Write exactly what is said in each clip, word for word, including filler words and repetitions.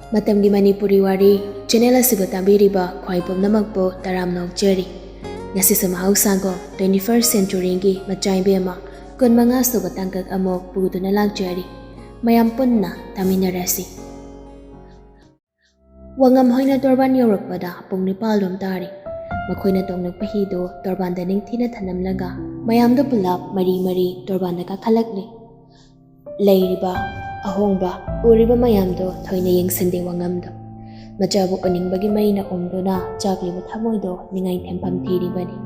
ꯃꯇꯝꯒꯤ ꯃꯅꯤꯄꯨꯔꯤ ꯋꯥꯔꯤ ꯆꯦꯅꯦꯜ ꯑꯁꯤꯕꯨ ꯇꯥꯕꯤꯔꯤꯕ ꯈ꯭ꯋꯥꯏ ꯄꯨꯝꯅꯃꯛꯄꯨ ꯇꯔꯥꯝꯅ ꯑꯣꯛꯆꯔꯤ꯫ ꯉꯁꯤꯁꯨ ꯃꯍꯧꯁꯥꯒꯨꯝ twenty first century ꯒꯤ ꯃꯆꯥꯏꯕꯦꯝꯃ ꯀꯨꯟꯃꯉꯥ ꯁꯨꯕ ꯇꯥꯡꯀꯛ ꯑꯃꯨꯛ ꯄꯨꯗꯨꯅ ꯂꯥꯛꯆꯔꯤ꯫ ꯃꯌꯥꯝ ꯄꯨꯟꯅ ꯇꯥꯃꯤꯟꯅꯔꯁꯤ꯫ ꯋꯥꯉꯝ ꯍꯣꯏꯅ ꯇꯣꯔꯕꯥꯟ ꯌꯧꯔꯛꯄꯗ ꯄꯨꯡ ꯅꯤꯄꯥꯜ ꯔꯣꯝ ꯇꯥꯔꯤ꯫ ꯃꯈꯣꯏꯅ ꯇꯣꯡꯂꯛꯄ ꯍꯤꯗꯨ ꯇꯣꯔꯕꯥꯟꯗ ꯅꯤꯡꯊꯤꯅ ꯊꯅꯝꯂꯒ ꯃꯌꯥꯝꯗꯨ ꯄꯨꯂꯞ ꯃꯔꯤ ꯃꯔꯤ ꯇꯣꯔꯕꯥꯟꯗ ꯀꯥꯈꯠꯂꯛꯂꯤ꯫ ꯂꯩꯔꯤꯕ ꯑꯍꯣꯡꯕ ꯎꯔꯤꯕ ꯃꯌꯥꯝꯗꯣ ꯊꯣꯏꯅ ꯌꯦꯡꯁꯤꯟꯗꯦ ꯋꯥꯉꯝꯗꯣ꯫ ꯃꯆꯥꯕꯨ ꯎꯅꯤꯡꯕꯒꯤ ꯃꯩꯅ ꯎꯝꯗꯨꯅ ꯆꯥꯛꯂꯤꯕ ꯊꯃꯣꯏꯗꯣ ꯅꯤꯡꯉꯥꯏ ꯊꯦꯝꯐꯝ ꯊꯤꯔꯤꯕꯅꯤ꯫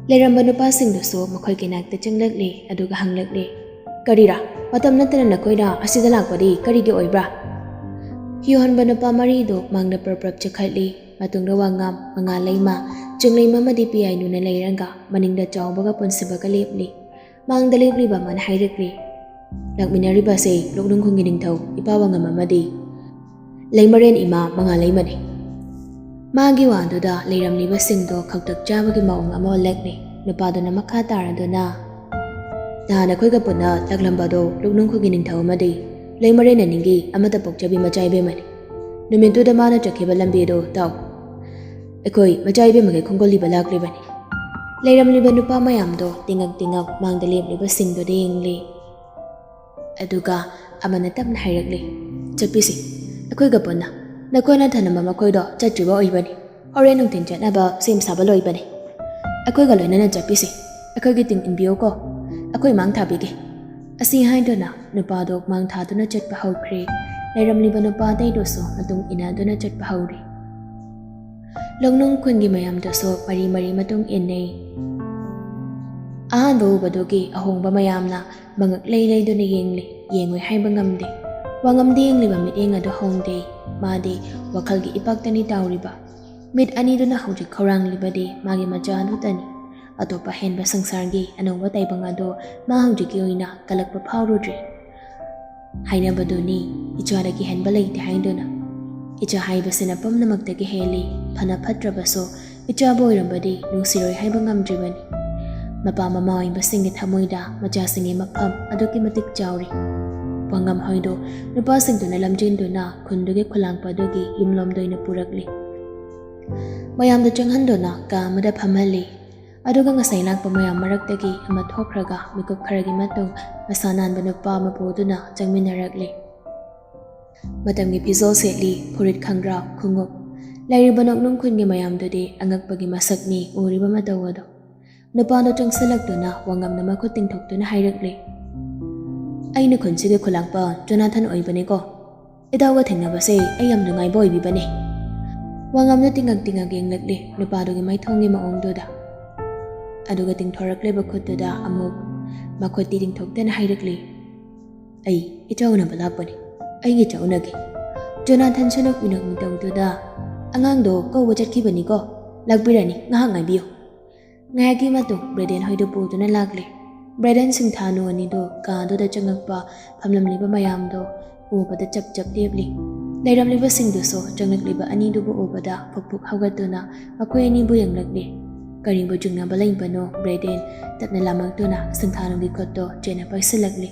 ꯂꯩꯔꯝꯕ ꯅꯨꯄꯥꯁꯤꯡꯗꯨꯁꯨ ꯃꯈꯣꯏꯒꯤ ꯅꯥꯛꯇ ꯆꯪꯂꯛꯂꯤ, ꯑꯗꯨꯒ ꯍꯪꯂꯛꯂꯤ, "ꯀꯔꯤꯔꯥ? ꯃꯇꯝ ꯅꯠꯇꯅ ꯅꯈꯣꯏꯅ ꯑꯁꯤꯗ ꯂꯥꯛꯄꯗꯤ ꯀꯔꯤꯒꯤ ꯑꯣꯏꯕ꯭ꯔꯥ?" ꯍꯤꯍꯣꯟꯕ ꯅꯨꯄꯥ ꯃꯔꯤꯗꯨ ꯃꯥꯡꯗ ꯄ꯭ꯔꯞ ꯄ꯭ꯔꯞ ꯆꯦꯈꯠꯂꯤ꯫ ꯃꯇꯨꯡꯗ ꯋꯥꯉꯝ, ꯃꯉꯥꯜ ꯂꯩꯃ, ꯆꯤꯡꯂꯩꯃ ꯑꯃꯗꯤ ꯄꯤꯌꯥꯏꯅꯨꯅ ꯂꯩꯔꯒ ꯃꯅꯤꯡꯗ ꯆꯥꯎꯕꯒ ꯄꯨꯟꯁꯤꯕꯒ ꯂꯦꯞꯂꯤ꯫ ꯃꯥꯡꯗ ꯂꯦꯞꯂꯤꯕ ꯑꯃꯅ ꯍꯥꯏꯔꯛꯂꯤ, "ꯂꯥꯛꯃꯤꯟꯅꯔꯤꯕ ꯑꯁꯤ ꯂꯣꯛꯅꯨꯡ ꯈꯨꯟꯒꯤ ꯅꯤꯡꯊꯧ ꯏꯄꯥ ꯋꯥꯉꯝ ꯑꯃꯗꯤ ꯂꯩꯃꯔꯦꯟ ꯏꯃꯥ ꯃꯉꯥꯜ ꯂꯩꯃꯅꯤ꯫" ꯃꯥꯒꯤ ꯋꯥꯗꯨꯗ ꯂꯩꯔꯝꯂꯤꯕꯁꯤꯡꯗꯣ ꯈꯧꯇꯛ ꯆꯥꯕꯒꯤ ꯃꯑꯣꯡ ꯑꯃ ꯎꯠꯂꯛꯂꯤ꯫ ꯅꯨꯄꯥꯗꯨꯅ ꯃꯈꯥ ꯇꯥꯔꯗꯨꯅ, "ꯅꯍꯥꯟ ꯑꯩꯈꯣꯏꯒ ꯄꯨꯟꯅ ꯂꯥꯛꯂꯝꯕꯗꯣ ꯂꯣꯛꯅꯨꯡ ꯈꯨꯟꯒꯤ ꯅꯤꯡꯊꯧ ꯑꯃꯗꯤ ꯂꯩꯃꯔꯦꯟ ꯑꯅꯤꯒꯤ ꯑꯃꯠꯇ ꯄꯣꯛꯆꯕꯤ ꯃꯆꯥ ꯏꯕꯦꯝꯃꯅꯤ꯫ ꯅꯨꯃꯤꯠꯇꯨꯗ ꯃꯥꯅ ꯆꯠꯈꯤꯕ ꯂꯝꯕꯤꯗꯣ ꯇꯥꯎ꯫ ꯑꯩꯈꯣꯏ ꯃꯆꯥ ꯏꯕꯦꯝꯃꯒꯤ ꯈꯣꯡꯒꯨꯜ ꯂꯤꯕ ꯂꯥꯛꯂꯤꯕꯅꯤ꯫" ꯂꯩꯔꯝꯂꯤꯕ ꯅꯨꯄꯥ ꯃꯌꯥꯝꯗꯣ ꯇꯤꯉꯛ ꯇꯤꯉꯛ ꯃꯥꯡꯗ ꯂꯦꯞꯂꯤꯕꯁꯤꯡꯗꯨꯗ ꯌꯦꯡꯂꯤ꯫ ꯑꯗꯨꯒ ꯑꯃꯅ ꯇꯞꯅ ꯍꯥꯏꯔꯛꯂꯤ, "ꯆꯠꯄꯤꯁꯤ, ꯑꯩꯈꯣꯏꯒ ꯄꯨꯟꯅ꯫ ꯅꯈꯣꯏꯅ ꯊꯅꯝꯕ ꯃꯈꯣꯏꯗꯣ ꯆꯠꯇ꯭ꯔꯤꯕ ꯑꯣꯏꯕꯅꯤ꯫ ꯍꯣꯔꯦꯟ ꯅꯨꯡꯊꯤꯟ ꯆꯠꯅꯕ ꯁꯦꯝ ꯁꯥꯕ ꯂꯣꯏꯕꯅꯤ꯫ ꯑꯩꯈꯣꯏꯒ ꯂꯣꯏꯅꯅ ꯆꯠꯄꯤꯁꯤ꯫ ꯑꯩꯈꯣꯏꯒꯤ ꯇꯤꯡ ꯏꯟꯕꯤꯌꯨꯀꯣ꯫ ꯑꯩꯈꯣꯏ ꯃꯥꯡ ꯊꯥꯕꯤꯒꯦ꯫" ꯑꯁꯤ ꯍꯥꯏꯗꯨꯅ ꯅꯨꯄꯥꯗꯣ ꯃꯥꯡ ꯊꯥꯗꯨꯅ ꯆꯠꯄ ꯍꯧꯈ꯭ꯔꯦ꯫ ꯂꯩꯔꯝꯂꯤꯕ ꯅꯨꯄꯥ ꯑꯇꯩꯗꯨꯁꯨ ꯃꯇꯨꯡ ꯏꯟꯅꯗꯨꯅ ꯆꯠꯄ ꯍꯧꯔꯦ꯫ ꯂꯣꯡꯅꯨꯡ ꯈꯨꯟꯒꯤ ꯃꯌꯥꯝꯗꯨꯁꯨ ꯃꯔꯤ ꯃꯔꯤ ꯃꯇꯨꯡ ꯏꯟꯅꯩ꯫ ꯑꯍꯥꯟꯕ ꯎꯕꯗꯨꯒꯤ ꯑꯍꯣꯡꯕ ꯃꯌꯥꯝꯅ ꯃꯉꯛ ꯂꯩ ꯂꯩꯗꯨꯅ ꯌꯦꯡꯂꯤ꯫ ꯌꯦꯡꯉꯣꯏ ꯍꯥꯏꯕ ꯉꯝꯗꯦ꯫ ꯋꯥꯉꯝꯗ ꯌꯦꯡꯂꯤꯕ ꯃꯤꯠꯌꯦꯡ ꯑꯗꯨ ꯍꯣꯡꯗꯦ꯫ ꯃꯥꯗꯤ ꯋꯥꯈꯜꯒꯤ ꯏꯄꯥꯛꯇꯅꯤ ꯇꯥꯎꯔꯤꯕ꯫ ꯃꯤꯠ ꯑꯅꯤꯗꯨꯅ ꯍꯧꯖꯤꯛ ꯈꯧꯔꯥꯡꯂꯤꯕꯗꯤ ꯃꯥꯒꯤ ꯃꯆꯥ ꯑꯗꯨꯇꯅꯤ꯫ ꯑꯇꯣꯞꯄ ꯍꯦꯟꯕ ꯁꯪꯁꯥꯔꯒꯤ ꯑꯅꯧꯕ ꯇꯥꯏꯕꯪ ꯑꯗꯨ ꯃꯥ ꯍꯧꯖꯤꯛꯀꯤ ꯑꯣꯏꯅ ꯀꯜꯂꯛꯄ ꯐꯥꯎꯔꯨꯗ꯭ꯔꯤ꯫ ꯍꯥꯏꯅꯕꯗꯨꯅꯤ, "ꯏꯆꯥꯗ ꯀꯤꯍꯟꯕ ꯂꯩꯇꯦ" ꯍꯥꯏꯗꯨꯅ꯫ ꯏꯆꯥ ꯍꯥꯏꯕꯁꯤꯅ ꯄꯨꯝꯅꯃꯛꯇꯒꯤ ꯍꯦꯜꯂꯤ꯫ ꯐꯅ ꯐꯠꯇ꯭ꯔꯕꯁꯨ ꯏꯆꯥꯕꯨ ꯑꯣꯏꯔꯝꯕꯗꯤ ꯅꯨꯡꯁꯤꯔꯣꯏ ꯍꯥꯏꯕ ꯉꯝꯗ꯭ꯔꯤꯕꯅꯤ꯫ ꯃꯄꯥ ꯃꯃꯥ ꯑꯣꯏꯕꯁꯤꯡꯒꯤ ꯊꯃꯣꯏꯗ ꯃꯆꯥꯁꯤꯡꯒꯤ ꯃꯐꯝ ꯑꯗꯨꯛꯀꯤ ꯃꯇꯤꯛ ꯆꯥꯎꯔꯤ꯫ ꯋꯥꯉꯝ ꯍꯣꯏꯗꯨ ꯅꯨꯄꯥꯁꯤꯡꯗꯨꯅ ꯂꯝꯖꯤꯡꯗꯨꯅ ꯈꯨꯟꯗꯨꯒꯤ ꯈꯨꯂꯥꯡꯄꯥꯗꯨꯒꯤ ꯌꯨꯝꯂꯣꯝꯗ ꯑꯣꯏꯅ ꯄꯨꯔꯛꯂꯤ꯫ ꯃꯌꯥꯝꯗ ꯆꯪꯍꯟꯗꯨꯅ ꯀꯥ ꯑꯃꯗ ꯐꯝꯍꯜꯂꯤ꯫ ꯑꯗꯨꯒ ꯉꯁꯥꯏ ꯂꯥꯛꯄ ꯃꯌꯥꯝ ꯃꯔꯛꯇꯒꯤ ꯑꯃ ꯊꯣꯛꯈ꯭ꯔꯒ ꯃꯤꯀꯨꯞ ꯈꯔꯒꯤ ꯃꯇꯨꯡ ꯃꯁꯥ ꯅꯥꯟꯕ ꯅꯨꯄꯥ ꯑꯃ ꯄꯨꯗꯨꯅ ꯆꯪꯃꯤꯟꯅꯔꯛꯂꯤ꯫ ꯃꯇꯝꯒꯤ ꯐꯤꯖꯣꯜ ꯁꯦꯠꯂꯤ, ꯐꯨꯔꯤꯠ, ꯈꯪꯒ꯭ꯔꯥꯎ, ꯈꯣꯡꯎꯞ꯫ ꯂꯩꯔꯤꯕ ꯅꯣꯛꯅꯨꯡ ꯈꯨꯟꯒꯤ ꯃꯌꯥꯝꯗꯨꯗꯤ ꯑꯉꯛꯄꯒꯤ ꯃꯁꯛꯅꯤ ꯎꯔꯤꯕ ꯃꯇꯧ ꯑꯗꯣ꯫ ꯅꯨꯄꯥꯗꯣ ꯆꯪꯁꯤꯜꯂꯛꯇꯨꯅ ꯋꯥꯉꯝꯅ ꯃꯈꯨꯠ ꯇꯤꯡꯊꯣꯛꯇꯨꯅ ꯍꯥꯏꯔꯛꯂꯤ, "ꯑꯩꯅ ꯈꯨꯟꯁꯤꯒꯤ ꯈꯨꯂꯥꯡꯄꯥ ꯖꯣꯅꯥꯊꯟ ꯑꯣꯏꯕꯅꯤꯀꯣ꯫ ꯏꯇꯥꯎꯒ ꯊꯦꯡꯅꯕꯁꯦ ꯑꯩ ꯌꯥꯝ ꯅꯨꯡꯉꯥꯏꯕ ꯑꯣꯏꯕꯤꯕꯅꯦ꯫" ꯋꯥꯉꯝꯅ ꯇꯤꯡꯉꯛ ꯇꯤꯡꯉꯛ ꯌꯦꯡꯂꯛꯂꯤ ꯅꯨꯄꯥꯗꯨꯒꯤ ꯃꯥꯏꯊꯣꯡꯒꯤ ꯃꯑꯣꯡꯗꯨꯗ꯫ ꯑꯗꯨꯒ ꯇꯤꯡꯊꯣꯔꯛꯂꯤꯕ ꯈꯨꯠꯇꯨꯗ ꯑꯃꯨꯛ ꯃꯈꯨꯠꯇꯤ ꯇꯤꯡꯊꯣꯛꯇꯅ ꯍꯥꯏꯔꯛꯂꯤ, "ꯑꯩ ꯏꯆꯥ ꯎꯅꯕ ꯂꯥꯛꯄꯅꯤ꯫ ꯑꯩꯒꯤ ꯏꯆꯥ ꯎꯅꯒꯦ꯫" ꯖꯣꯅꯥꯊꯟꯁꯨ ꯅꯣꯛꯃꯤ ꯅꯣꯛꯃꯤ ꯇꯧꯗꯨꯅ, "ꯑꯉꯥꯡꯗꯣ ꯀꯧꯕ ꯆꯠꯈꯤꯕꯅꯤꯀꯣ꯫ ꯂꯥꯛꯄꯤꯔꯅꯤ, ꯉꯥꯏꯍꯥꯛ ꯉꯥꯏꯕꯤꯌꯨ꯫" ꯉꯥꯏꯍꯥꯛꯀꯤ ꯃꯇꯨꯡ ꯕ꯭ꯔꯦꯗꯦꯟ ꯍꯣꯏꯗꯨ ꯄꯨꯗꯨꯅ ꯂꯥꯛꯂꯦ꯫ ꯕ꯭ꯔꯦꯗꯦꯟ ꯁꯤꯡꯊꯥꯅꯨ ꯑꯅꯤꯗꯨ ꯀꯥꯗꯨꯗ ꯆꯪꯉꯛꯄ ꯐꯝꯂꯝꯂꯤꯕ ꯃꯌꯥꯝꯗꯣ ꯎꯕꯗ ꯆꯞ ꯆꯞ ꯂꯦꯞꯂꯤ꯫ ꯂꯩꯔꯝꯂꯤꯕꯁꯤꯡꯗꯨꯁꯨ ꯆꯪꯂꯛꯂꯤꯕ ꯑꯅꯤꯗꯨꯕꯨ ꯎꯕꯗ ꯐꯨꯛ ꯐꯨꯛ ꯍꯧꯒꯠꯇꯨꯅ ꯃꯈꯣꯏ ꯑꯅꯤꯕꯨ ꯌꯦꯡꯂꯛꯂꯤ꯫ ꯀꯔꯤꯕꯨ ꯆꯤꯡꯅꯕ ꯂꯩꯕꯅꯣ, ꯕ꯭ꯔꯦꯗꯦꯟ ꯇꯞꯅ ꯂꯥꯃꯛꯇꯨꯅ ꯁꯤꯡꯊꯥꯅꯨꯒꯤ ꯈꯨꯠꯇꯣ ꯆꯦꯠꯅ ꯄꯥꯏꯁꯤꯜꯂꯛꯂꯤ꯫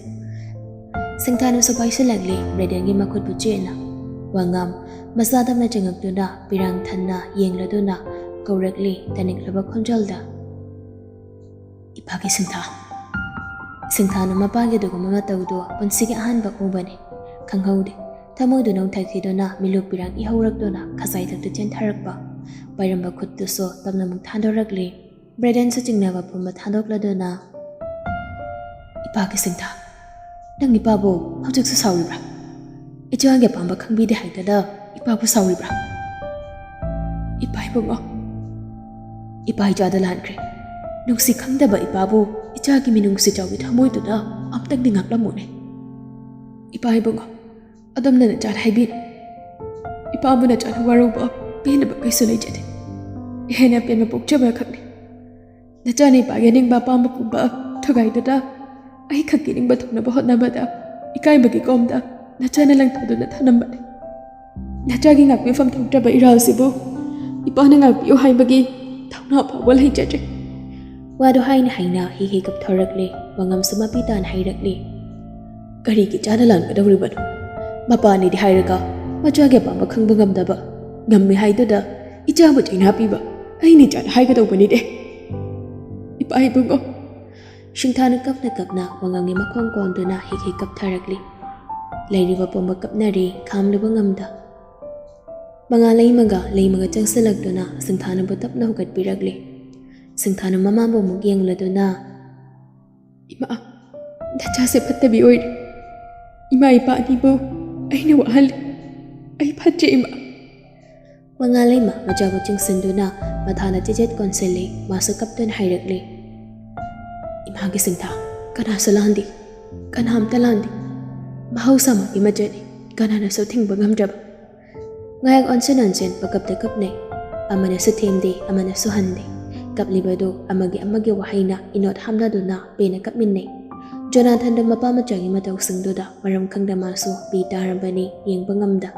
ꯁꯤꯡꯊꯥꯅꯨꯁꯨ ꯄꯥꯏꯁꯤꯜꯂꯛꯂꯤ ꯕ꯭ꯔꯦꯗꯦꯟꯒꯤ ꯃꯈꯨꯠꯄꯨ ꯆꯦꯠꯅ꯫ ꯋꯥꯉꯝ ꯃꯁꯥ ꯇꯞꯅ ꯆꯪꯉꯛꯇꯨꯅ ꯄꯤꯔꯥꯡ ꯊꯟꯅ ꯌꯦꯡꯂꯗꯨꯅ ꯀꯧꯔꯛꯂꯤ ꯇꯅꯤꯛꯂꯕ ꯈꯣꯟꯖꯦꯜꯗ, "ꯏꯄꯥꯒꯤ ꯁꯤꯡꯊꯥ꯫" ꯁꯤꯡꯊꯥꯅꯨ ꯃꯄꯥꯒꯤ ꯑꯗꯨꯒꯨꯝꯕ ꯃꯇꯧꯗꯣ ꯄꯨꯟꯁꯤꯒꯤ ꯑꯍꯥꯟꯕ ꯎꯕꯅꯤ꯫ ꯈꯪꯍꯧꯗꯦ꯫ ꯊꯃꯣꯏꯗꯨ ꯅꯧꯊꯈꯤꯗꯨꯅ ꯃꯤꯠꯂꯨ ꯄꯤꯔꯥꯡ ꯏꯍꯧꯔꯛꯇꯨꯅ ꯈꯖꯥꯏꯊꯛꯇ ꯆꯦꯟꯊꯔꯛꯄ꯫ ꯄꯥꯏꯔꯝꯕ ꯈꯨꯠꯇꯨꯁꯨ ꯇꯞꯅ ꯑꯃꯨꯛ ꯊꯥꯗꯣꯔꯛꯂꯤ꯫ ꯕ꯭ꯔꯦꯗꯦꯟꯁꯨ ꯆꯤꯡꯅꯕ ꯄꯨꯝꯕ ꯊꯥꯗꯣꯛꯂꯗꯨꯅ, "ꯏꯄꯥꯒꯤ ꯁꯤꯡꯊꯥ, ꯅꯪ ꯏꯄꯥꯕꯨ ꯍꯧꯖꯤꯛꯁꯨ ꯁꯥꯎꯔꯤꯕ꯭ꯔꯥ? ꯏꯆꯥꯒꯤ ꯑꯄꯥꯝꯕ ꯈꯪꯕꯤꯗꯦ ꯍꯥꯏꯗꯅ ꯏꯄꯥꯕꯨ ꯁꯥꯎꯔꯤꯕ꯭ꯔꯥ?" "ꯏꯄꯥ ꯏꯕꯨꯡꯉꯣ, ꯏꯄꯥ ꯏꯆꯥꯗ ꯂꯥꯟꯈ꯭ꯔꯦ꯫ ꯅꯨꯡꯁꯤ ꯈꯪꯗꯕ ꯏꯄꯥꯕꯨ ꯏꯆꯥꯒꯤ ꯃꯤꯅꯨꯡꯁꯤ ꯆꯥꯎꯕꯤ ꯊꯃꯣꯏꯗꯨꯅ ꯑꯝꯇꯪꯗꯤ ꯉꯥꯛꯂꯝꯃꯨꯅꯦ꯫ ꯏꯄꯥ ꯏꯕꯨꯡꯉꯣ, ꯑꯗꯣꯝꯅ ꯅꯆꯥꯗ ꯍꯥꯏꯕꯤꯔꯦ꯫ ꯏꯄꯥꯕꯨ ꯅꯆꯥꯅ ꯋꯥꯔꯧꯕ ꯄꯦꯟꯗꯕ ꯀꯩꯁꯨ ꯂꯩꯖꯗꯦ꯫ ꯏꯍꯦꯟꯅ ꯄꯦꯟꯕ ꯄꯣꯛꯆꯕ ꯈꯛꯅꯤ꯫ ꯅꯆꯥꯅ ꯏꯄꯥꯒꯤ ꯑꯅꯤꯡꯕ ꯑꯄꯥꯝꯕ ꯄꯨꯝꯕ ꯊꯨꯒꯥꯏꯗꯨꯅ ꯑꯩ ꯈꯛꯀꯤ ꯅꯤꯡꯕ ꯊꯨꯡꯅꯕ ꯍꯣꯠꯅꯕꯗ ꯏꯀꯥꯏꯕꯒꯤ ꯀꯣꯝꯗ ꯅꯆꯥꯅ ꯂꯪꯊꯗꯨꯅ ꯊꯅꯝꯕꯅꯤ꯫ ꯅꯆꯥꯒꯤ ꯉꯥꯛꯄꯤꯐꯝ ꯊꯣꯛꯇ꯭ꯔꯕ ꯏꯔꯥꯜꯁꯤꯕꯨ ꯏꯄꯥꯅ ꯉꯥꯛꯄꯤꯌꯨ ꯍꯥꯏꯕꯒꯤ ꯊꯧꯅꯥ ꯐꯥꯎꯕ ꯂꯩꯖꯗ꯭ꯔꯦ꯫" ꯋꯥꯗꯨ ꯍꯥꯏꯅ ꯍꯥꯏꯅ ꯍꯤ ꯍꯤ ꯀꯞꯊꯣꯔꯛꯂꯦ꯫ ꯋꯥꯉꯝꯁꯨ ꯃꯄꯤ ꯇꯥꯅ ꯍꯥꯏꯔꯛꯂꯦ, ꯀꯔꯤꯒꯤ ꯏꯆꯥꯗ ꯂꯥꯟꯒꯗꯧꯔꯤꯕꯅꯣ? ꯃꯄꯥꯅꯤꯗꯤ ꯍꯥꯏꯔꯒ ꯃꯆꯥꯒꯤ ꯑꯄꯥꯝꯕ ꯈꯪꯕ ꯉꯝꯗꯕ, ꯉꯝꯃꯤ ꯍꯥꯏꯗꯨꯗ ꯏꯆꯥꯕꯨ ꯆꯩꯅꯥ ꯄꯤꯕ ꯑꯩꯅ ꯏꯆꯥꯗ ꯍꯥꯏꯒꯗꯧꯕꯅꯤꯅꯦ꯫ ꯏꯄꯥ ꯏꯕꯨꯡꯉꯣ꯫ ꯁꯤꯡꯊꯥꯅ ꯀꯞꯅ ꯀꯞꯅ ꯋꯥꯉꯥꯡꯒꯤ ꯃꯈꯣꯡ ꯀꯣꯟꯗꯨꯅ ꯍꯦꯛ ꯍꯦꯛ ꯀꯞꯊꯔꯛꯂꯤ꯫ ꯂꯩꯔꯤꯕ ꯄꯨꯝꯕ ꯀꯞꯅꯔꯤ, ꯈꯥꯝꯂꯨꯕ ꯉꯝꯗ꯫ ꯃꯉꯥ ꯂꯩꯃꯒ ꯂꯩꯃꯒ ꯆꯪꯁꯤꯜꯂꯛꯇꯨꯅ ꯁꯤꯡꯊꯥꯅꯕꯨ ꯇꯞꯅ ꯍꯧꯒꯠꯄꯤꯔꯛꯂꯤ꯫ ꯁꯤꯡꯊꯥꯅ ꯃꯃꯥꯕꯨ ꯑꯃꯨꯛ ꯌꯦꯡꯂꯗꯨꯅ, "ꯏꯃꯥ, ꯅꯆꯥꯁꯦ ꯐꯠꯇꯕꯤ ꯑꯣꯏꯔꯦ꯫ ꯏꯃꯥ ꯏꯄꯥ ꯑꯅꯤꯕꯨ ꯑꯩꯅ ꯋꯥꯍꯜꯂꯦ꯫ ꯑꯩ ꯐꯠꯇ꯭ꯔꯦ ꯏꯃꯥ꯫" ꯃꯉꯥ ꯂꯩꯃ ꯃꯆꯥꯕꯨ ꯆꯤꯡꯁꯤꯟꯗꯨꯅ ꯃꯊꯥꯅ ꯆꯤꯆꯦꯠ ꯀꯣꯟꯁꯤꯜꯂꯤ꯫ ꯃꯥꯁꯨ ꯀꯞꯇꯨꯅ ꯍꯥꯏꯔꯛꯂꯤ, "ꯏꯃꯥꯒꯤ ꯁꯤꯡꯊꯥ ꯀꯅꯥꯁꯨ ꯂꯥꯟꯗꯦ, ꯀꯅꯥꯝꯇ ꯂꯥꯟꯗꯦ꯫ ꯃꯍꯧꯁꯥꯃꯛꯀꯤ ꯃꯆꯠꯅꯤ, ꯀꯅꯥꯅꯁꯨ ꯊꯤꯡꯕ ꯉꯝꯗ꯭ꯔꯕ꯫" ꯉꯥꯏꯍꯥꯛ ꯑꯣꯟꯁꯤꯟ ꯑꯣꯟꯁꯤꯟ ꯄꯀꯞꯇ ꯀꯞꯅꯩ꯫ ꯑꯃꯅꯁꯨ ꯊꯦꯝꯗꯦ, ꯑꯃꯅꯁꯨ ꯍꯟꯗꯦ꯫ ꯀꯞꯂꯤꯕꯗꯨ ꯑꯃꯒꯤ ꯑꯃꯒꯤ ꯋꯥꯍꯩꯅ ꯏꯅꯣꯠ ꯍꯥꯞꯅꯗꯨꯅ ꯄꯦꯟꯅ ꯀꯞꯃꯤꯟꯅꯩ꯫ ꯖꯣꯅꯥꯊꯟꯗ ꯃꯄꯥ ꯃꯆꯥꯒꯤ ꯃꯇꯧꯁꯤꯡꯗꯨꯗ ꯃꯔꯝ ꯈꯪꯗ ꯃꯥꯁꯨ ꯄꯤ ꯇꯥꯔꯕꯅꯤ, ꯌꯦꯡꯕ ꯉꯝꯗ꯫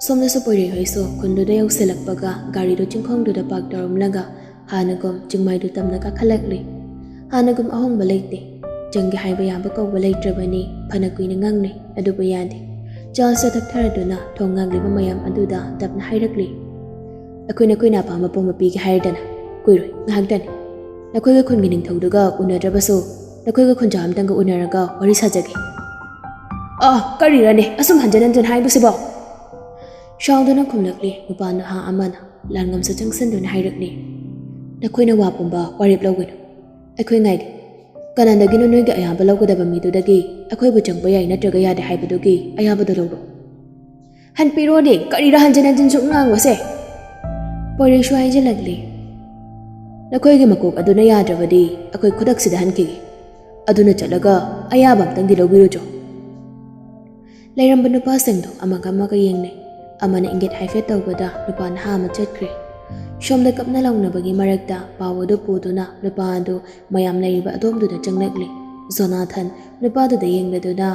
ꯁꯣꯝꯗꯁꯨ ꯄꯣꯏꯔꯩ ꯍꯣꯏꯁꯨ ꯈꯨꯟꯗꯨꯗ ꯌꯧꯁꯤꯜꯂꯛꯄꯒ ꯒꯥꯔꯤꯗꯨ ꯆꯤꯡꯈꯣꯡꯗꯨꯗ ꯄꯥꯛ ꯇꯧꯔꯝꯂꯒ ꯍꯥꯟꯅꯒꯨꯝ ꯆꯤꯡꯃꯥꯏꯗꯨ ꯇꯝꯅ ꯀꯥꯈꯠꯂꯛꯂꯤ꯫ ꯍꯥꯟꯅꯒꯨꯝ ꯑꯍꯣꯡꯕ ꯂꯩꯇꯦ꯫ ꯆꯪꯒꯦ ꯍꯥꯏꯕ ꯌꯥꯕ ꯀꯧꯕ ꯂꯩꯇ꯭ꯔꯕꯅꯤ꯫ ꯐꯅ ꯀꯨꯏꯅ ꯉꯥꯡꯅꯩ, ꯑꯗꯨꯕꯨ ꯌꯥꯗꯦ꯫ ꯆꯥꯔꯜꯁꯇ ꯇꯞꯊꯔꯗꯨꯅ ꯊꯣꯡ ꯉꯥꯛꯂꯤꯕ ꯃꯌꯥꯝ ꯑꯗꯨꯗ ꯇꯞꯅ ꯍꯥꯏꯔꯛꯂꯤ, "ꯑꯩꯈꯣꯏ ꯅꯈꯣꯏꯅ ꯑꯄꯥꯝꯕ ꯄꯨꯝꯕ ꯄꯤꯒꯦ ꯍꯥꯏꯔꯗꯅ꯫ ꯀꯨꯏꯔꯣꯏ, ꯉꯥꯏꯍꯥꯛꯇꯅꯤ꯫ ꯅꯈꯣꯏꯒ ꯈꯨꯟꯒꯤ ꯅꯤꯡꯊꯧꯗꯨꯒ ꯎꯅꯗ꯭ꯔꯕꯁꯨ ꯅꯈꯣꯏꯒ ꯈꯨꯟꯖꯥ ꯑꯝꯇꯪꯒ ꯎꯅꯔꯒ ꯋꯥꯔꯤ ꯁꯥꯖꯒꯦ꯫" "ꯑꯥ, ꯀꯔꯤꯔꯅꯦ ꯑꯁꯨꯝ ꯍꯟꯖꯤꯟ ꯍꯟꯖꯤꯟ ꯍꯥꯏꯕꯁꯤꯕꯣ?" ꯁꯥꯎꯗꯨꯅ ꯈꯨꯝꯂꯛꯂꯤ ꯅꯨꯄꯥ ꯅꯍꯥ ꯑꯃꯅ꯫ ꯂꯥꯟꯉꯝꯁꯨ ꯆꯪꯁꯤꯟꯗꯨꯅ ꯍꯥꯏꯔꯛꯂꯤ, "ꯅꯈꯣꯏꯅ ꯋꯥ ꯄꯨꯝꯕ ꯋꯥꯔꯦꯞ ꯂꯧꯒꯅꯨ꯫ ꯑꯩꯈꯣꯏ ꯉꯥꯏꯒꯦ꯫ ꯀꯅꯥꯗꯒꯤꯅꯣ ꯅꯣꯏꯒꯤ ꯑꯌꯥꯕ ꯂꯧꯒꯗꯕ ꯃꯤꯗꯨꯗꯒꯤ ꯑꯩꯈꯣꯏꯕꯨ ꯆꯪꯕ ꯌꯥꯏ ꯅꯠꯇ꯭ꯔꯒ ꯌꯥꯗꯦ ꯍꯥꯏꯕꯗꯨꯒꯤ ꯑꯌꯥꯕꯗꯨ ꯂꯧꯔꯣ꯫" "ꯍꯟꯄꯤꯔꯣꯅꯦ, ꯀꯔꯤꯔ ꯍꯟꯖꯤꯟ ꯍꯟꯖꯤꯟ ꯁꯨꯝ ꯉꯥꯡꯕꯁꯦ?" ꯄꯣꯏꯔꯩꯁꯨ ꯍꯥꯏꯖꯤꯜꯂꯛꯂꯤ, "ꯅꯈꯣꯏꯒꯤ ꯃꯀꯣꯛ ꯑꯗꯨꯅ ꯌꯥꯗ꯭ꯔꯕꯗꯤ ꯑꯩꯈꯣꯏ ꯈꯨꯗꯛꯁꯤꯗ ꯍꯟꯈꯤꯒꯦ꯫ ꯑꯗꯨꯅ ꯆꯠꯂꯒ ꯑꯌꯥꯕ ꯑꯝꯇꯪꯗꯤ ꯂꯧꯕꯤꯔꯨꯆꯣ꯫" ꯂꯩꯔꯝꯕ ꯅꯨꯄꯥꯁꯤꯡꯗꯣ ꯑꯃꯒ ꯑꯃꯒ ꯌꯦꯡꯅꯩ꯫ ꯑꯃꯅ ꯏꯪꯒꯤꯠ ꯍꯥꯏꯐꯦꯠ ꯇꯧꯕꯗ ꯅꯨꯄꯥ ꯅꯍꯥ ꯑꯃ ꯆꯠꯈ꯭ꯔꯦ꯫ ꯁꯣꯝꯗ ꯀꯞꯅ ꯂꯥꯎꯅꯕꯒꯤ ꯃꯔꯛꯇ ꯄꯥꯎ ꯑꯗꯨ ꯄꯨꯗꯨꯅ ꯅꯨꯄꯥ ꯑꯗꯨ ꯃꯌꯥꯝ ꯂꯩꯔꯤꯕ ꯑꯗꯣꯝꯗꯨꯗ ꯆꯪꯂꯛꯂꯤ꯫ ꯖꯣꯅꯥꯊꯟ ꯅꯨꯄꯥꯗꯨꯗ ꯌꯦꯡꯂꯗꯨꯅ,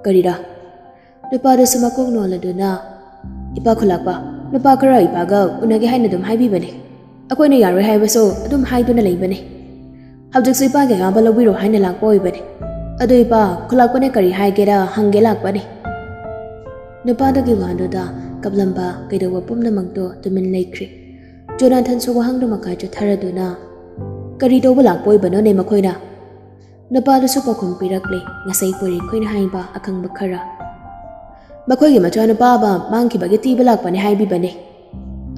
"ꯀꯔꯤꯔꯥ?" ꯅꯨꯄꯥꯗꯨꯁꯨ ꯃꯀꯣꯛ ꯅꯣꯜꯂꯗꯨꯅ, "ꯏꯄꯥ ꯈꯨꯂꯥꯛꯄ, ꯅꯨꯄꯥ ꯈꯔ ꯏꯄꯥꯒ ꯎꯅꯒꯦ ꯍꯥꯏꯅ ꯑꯗꯨꯝ ꯍꯥꯏꯕꯤꯕꯅꯦ꯫ ꯑꯩꯈꯣꯏꯅ ꯌꯥꯔꯣꯏ ꯍꯥꯏꯕꯁꯨ ꯑꯗꯨꯝ ꯍꯥꯏꯗꯨꯅ ꯂꯩꯕꯅꯦ꯫ ꯍꯧꯖꯤꯛꯁꯨ ꯏꯄꯥꯒꯤ ꯑꯌꯥꯕ ꯂꯧꯕꯤꯔꯣ ꯍꯥꯏꯅ ꯂꯥꯛꯄ ꯑꯣꯏꯕꯅꯦ꯫ "ꯑꯗꯨ ꯏꯄꯥ, ꯈꯨꯂꯥꯛꯄꯅ ꯀꯔꯤ ꯍꯥꯏꯒꯦꯔꯥ ꯍꯪꯒꯦ ꯂꯥꯛꯄꯅꯤ꯫" ꯅꯨꯄꯥꯗꯨꯒꯤ ꯋꯥꯗꯨꯗ ꯀꯞꯂꯝꯕ ꯀꯩꯗꯧꯕ ꯄꯨꯝꯅꯃꯛꯇꯣ ꯇꯨꯃꯤꯟ ꯂꯩꯈ꯭ꯔꯦ꯫ ꯖꯣꯅꯥꯊꯟꯁꯨ ꯋꯥꯍꯪꯗꯨ ꯃꯈꯥ ꯆꯠꯊꯔꯗꯨꯅ, "ꯀꯔꯤ ꯇꯧꯕ ꯂꯥꯛꯄ ꯑꯣꯏꯕꯅꯣꯅꯦ ꯃꯈꯣꯏꯅ?" ꯅꯨꯄꯥꯗꯨꯁꯨ ꯄꯥꯎꯈꯨꯝ ꯄꯤꯔꯛꯂꯦ, ꯉꯁꯥꯏ ꯄꯣꯏꯔꯦꯟꯈꯣꯏꯅ ꯍꯥꯏꯕ ꯑꯈꯪꯕ ꯈꯔ꯫ "ꯃꯈꯣꯏꯒꯤ ꯃꯆꯥꯅꯨꯄꯥ ꯑꯃ ꯃꯥꯡꯈꯤꯕꯒꯤ ꯊꯤꯕ ꯂꯥꯛꯄꯅꯦ ꯍꯥꯏꯕꯤꯕꯅꯦ꯫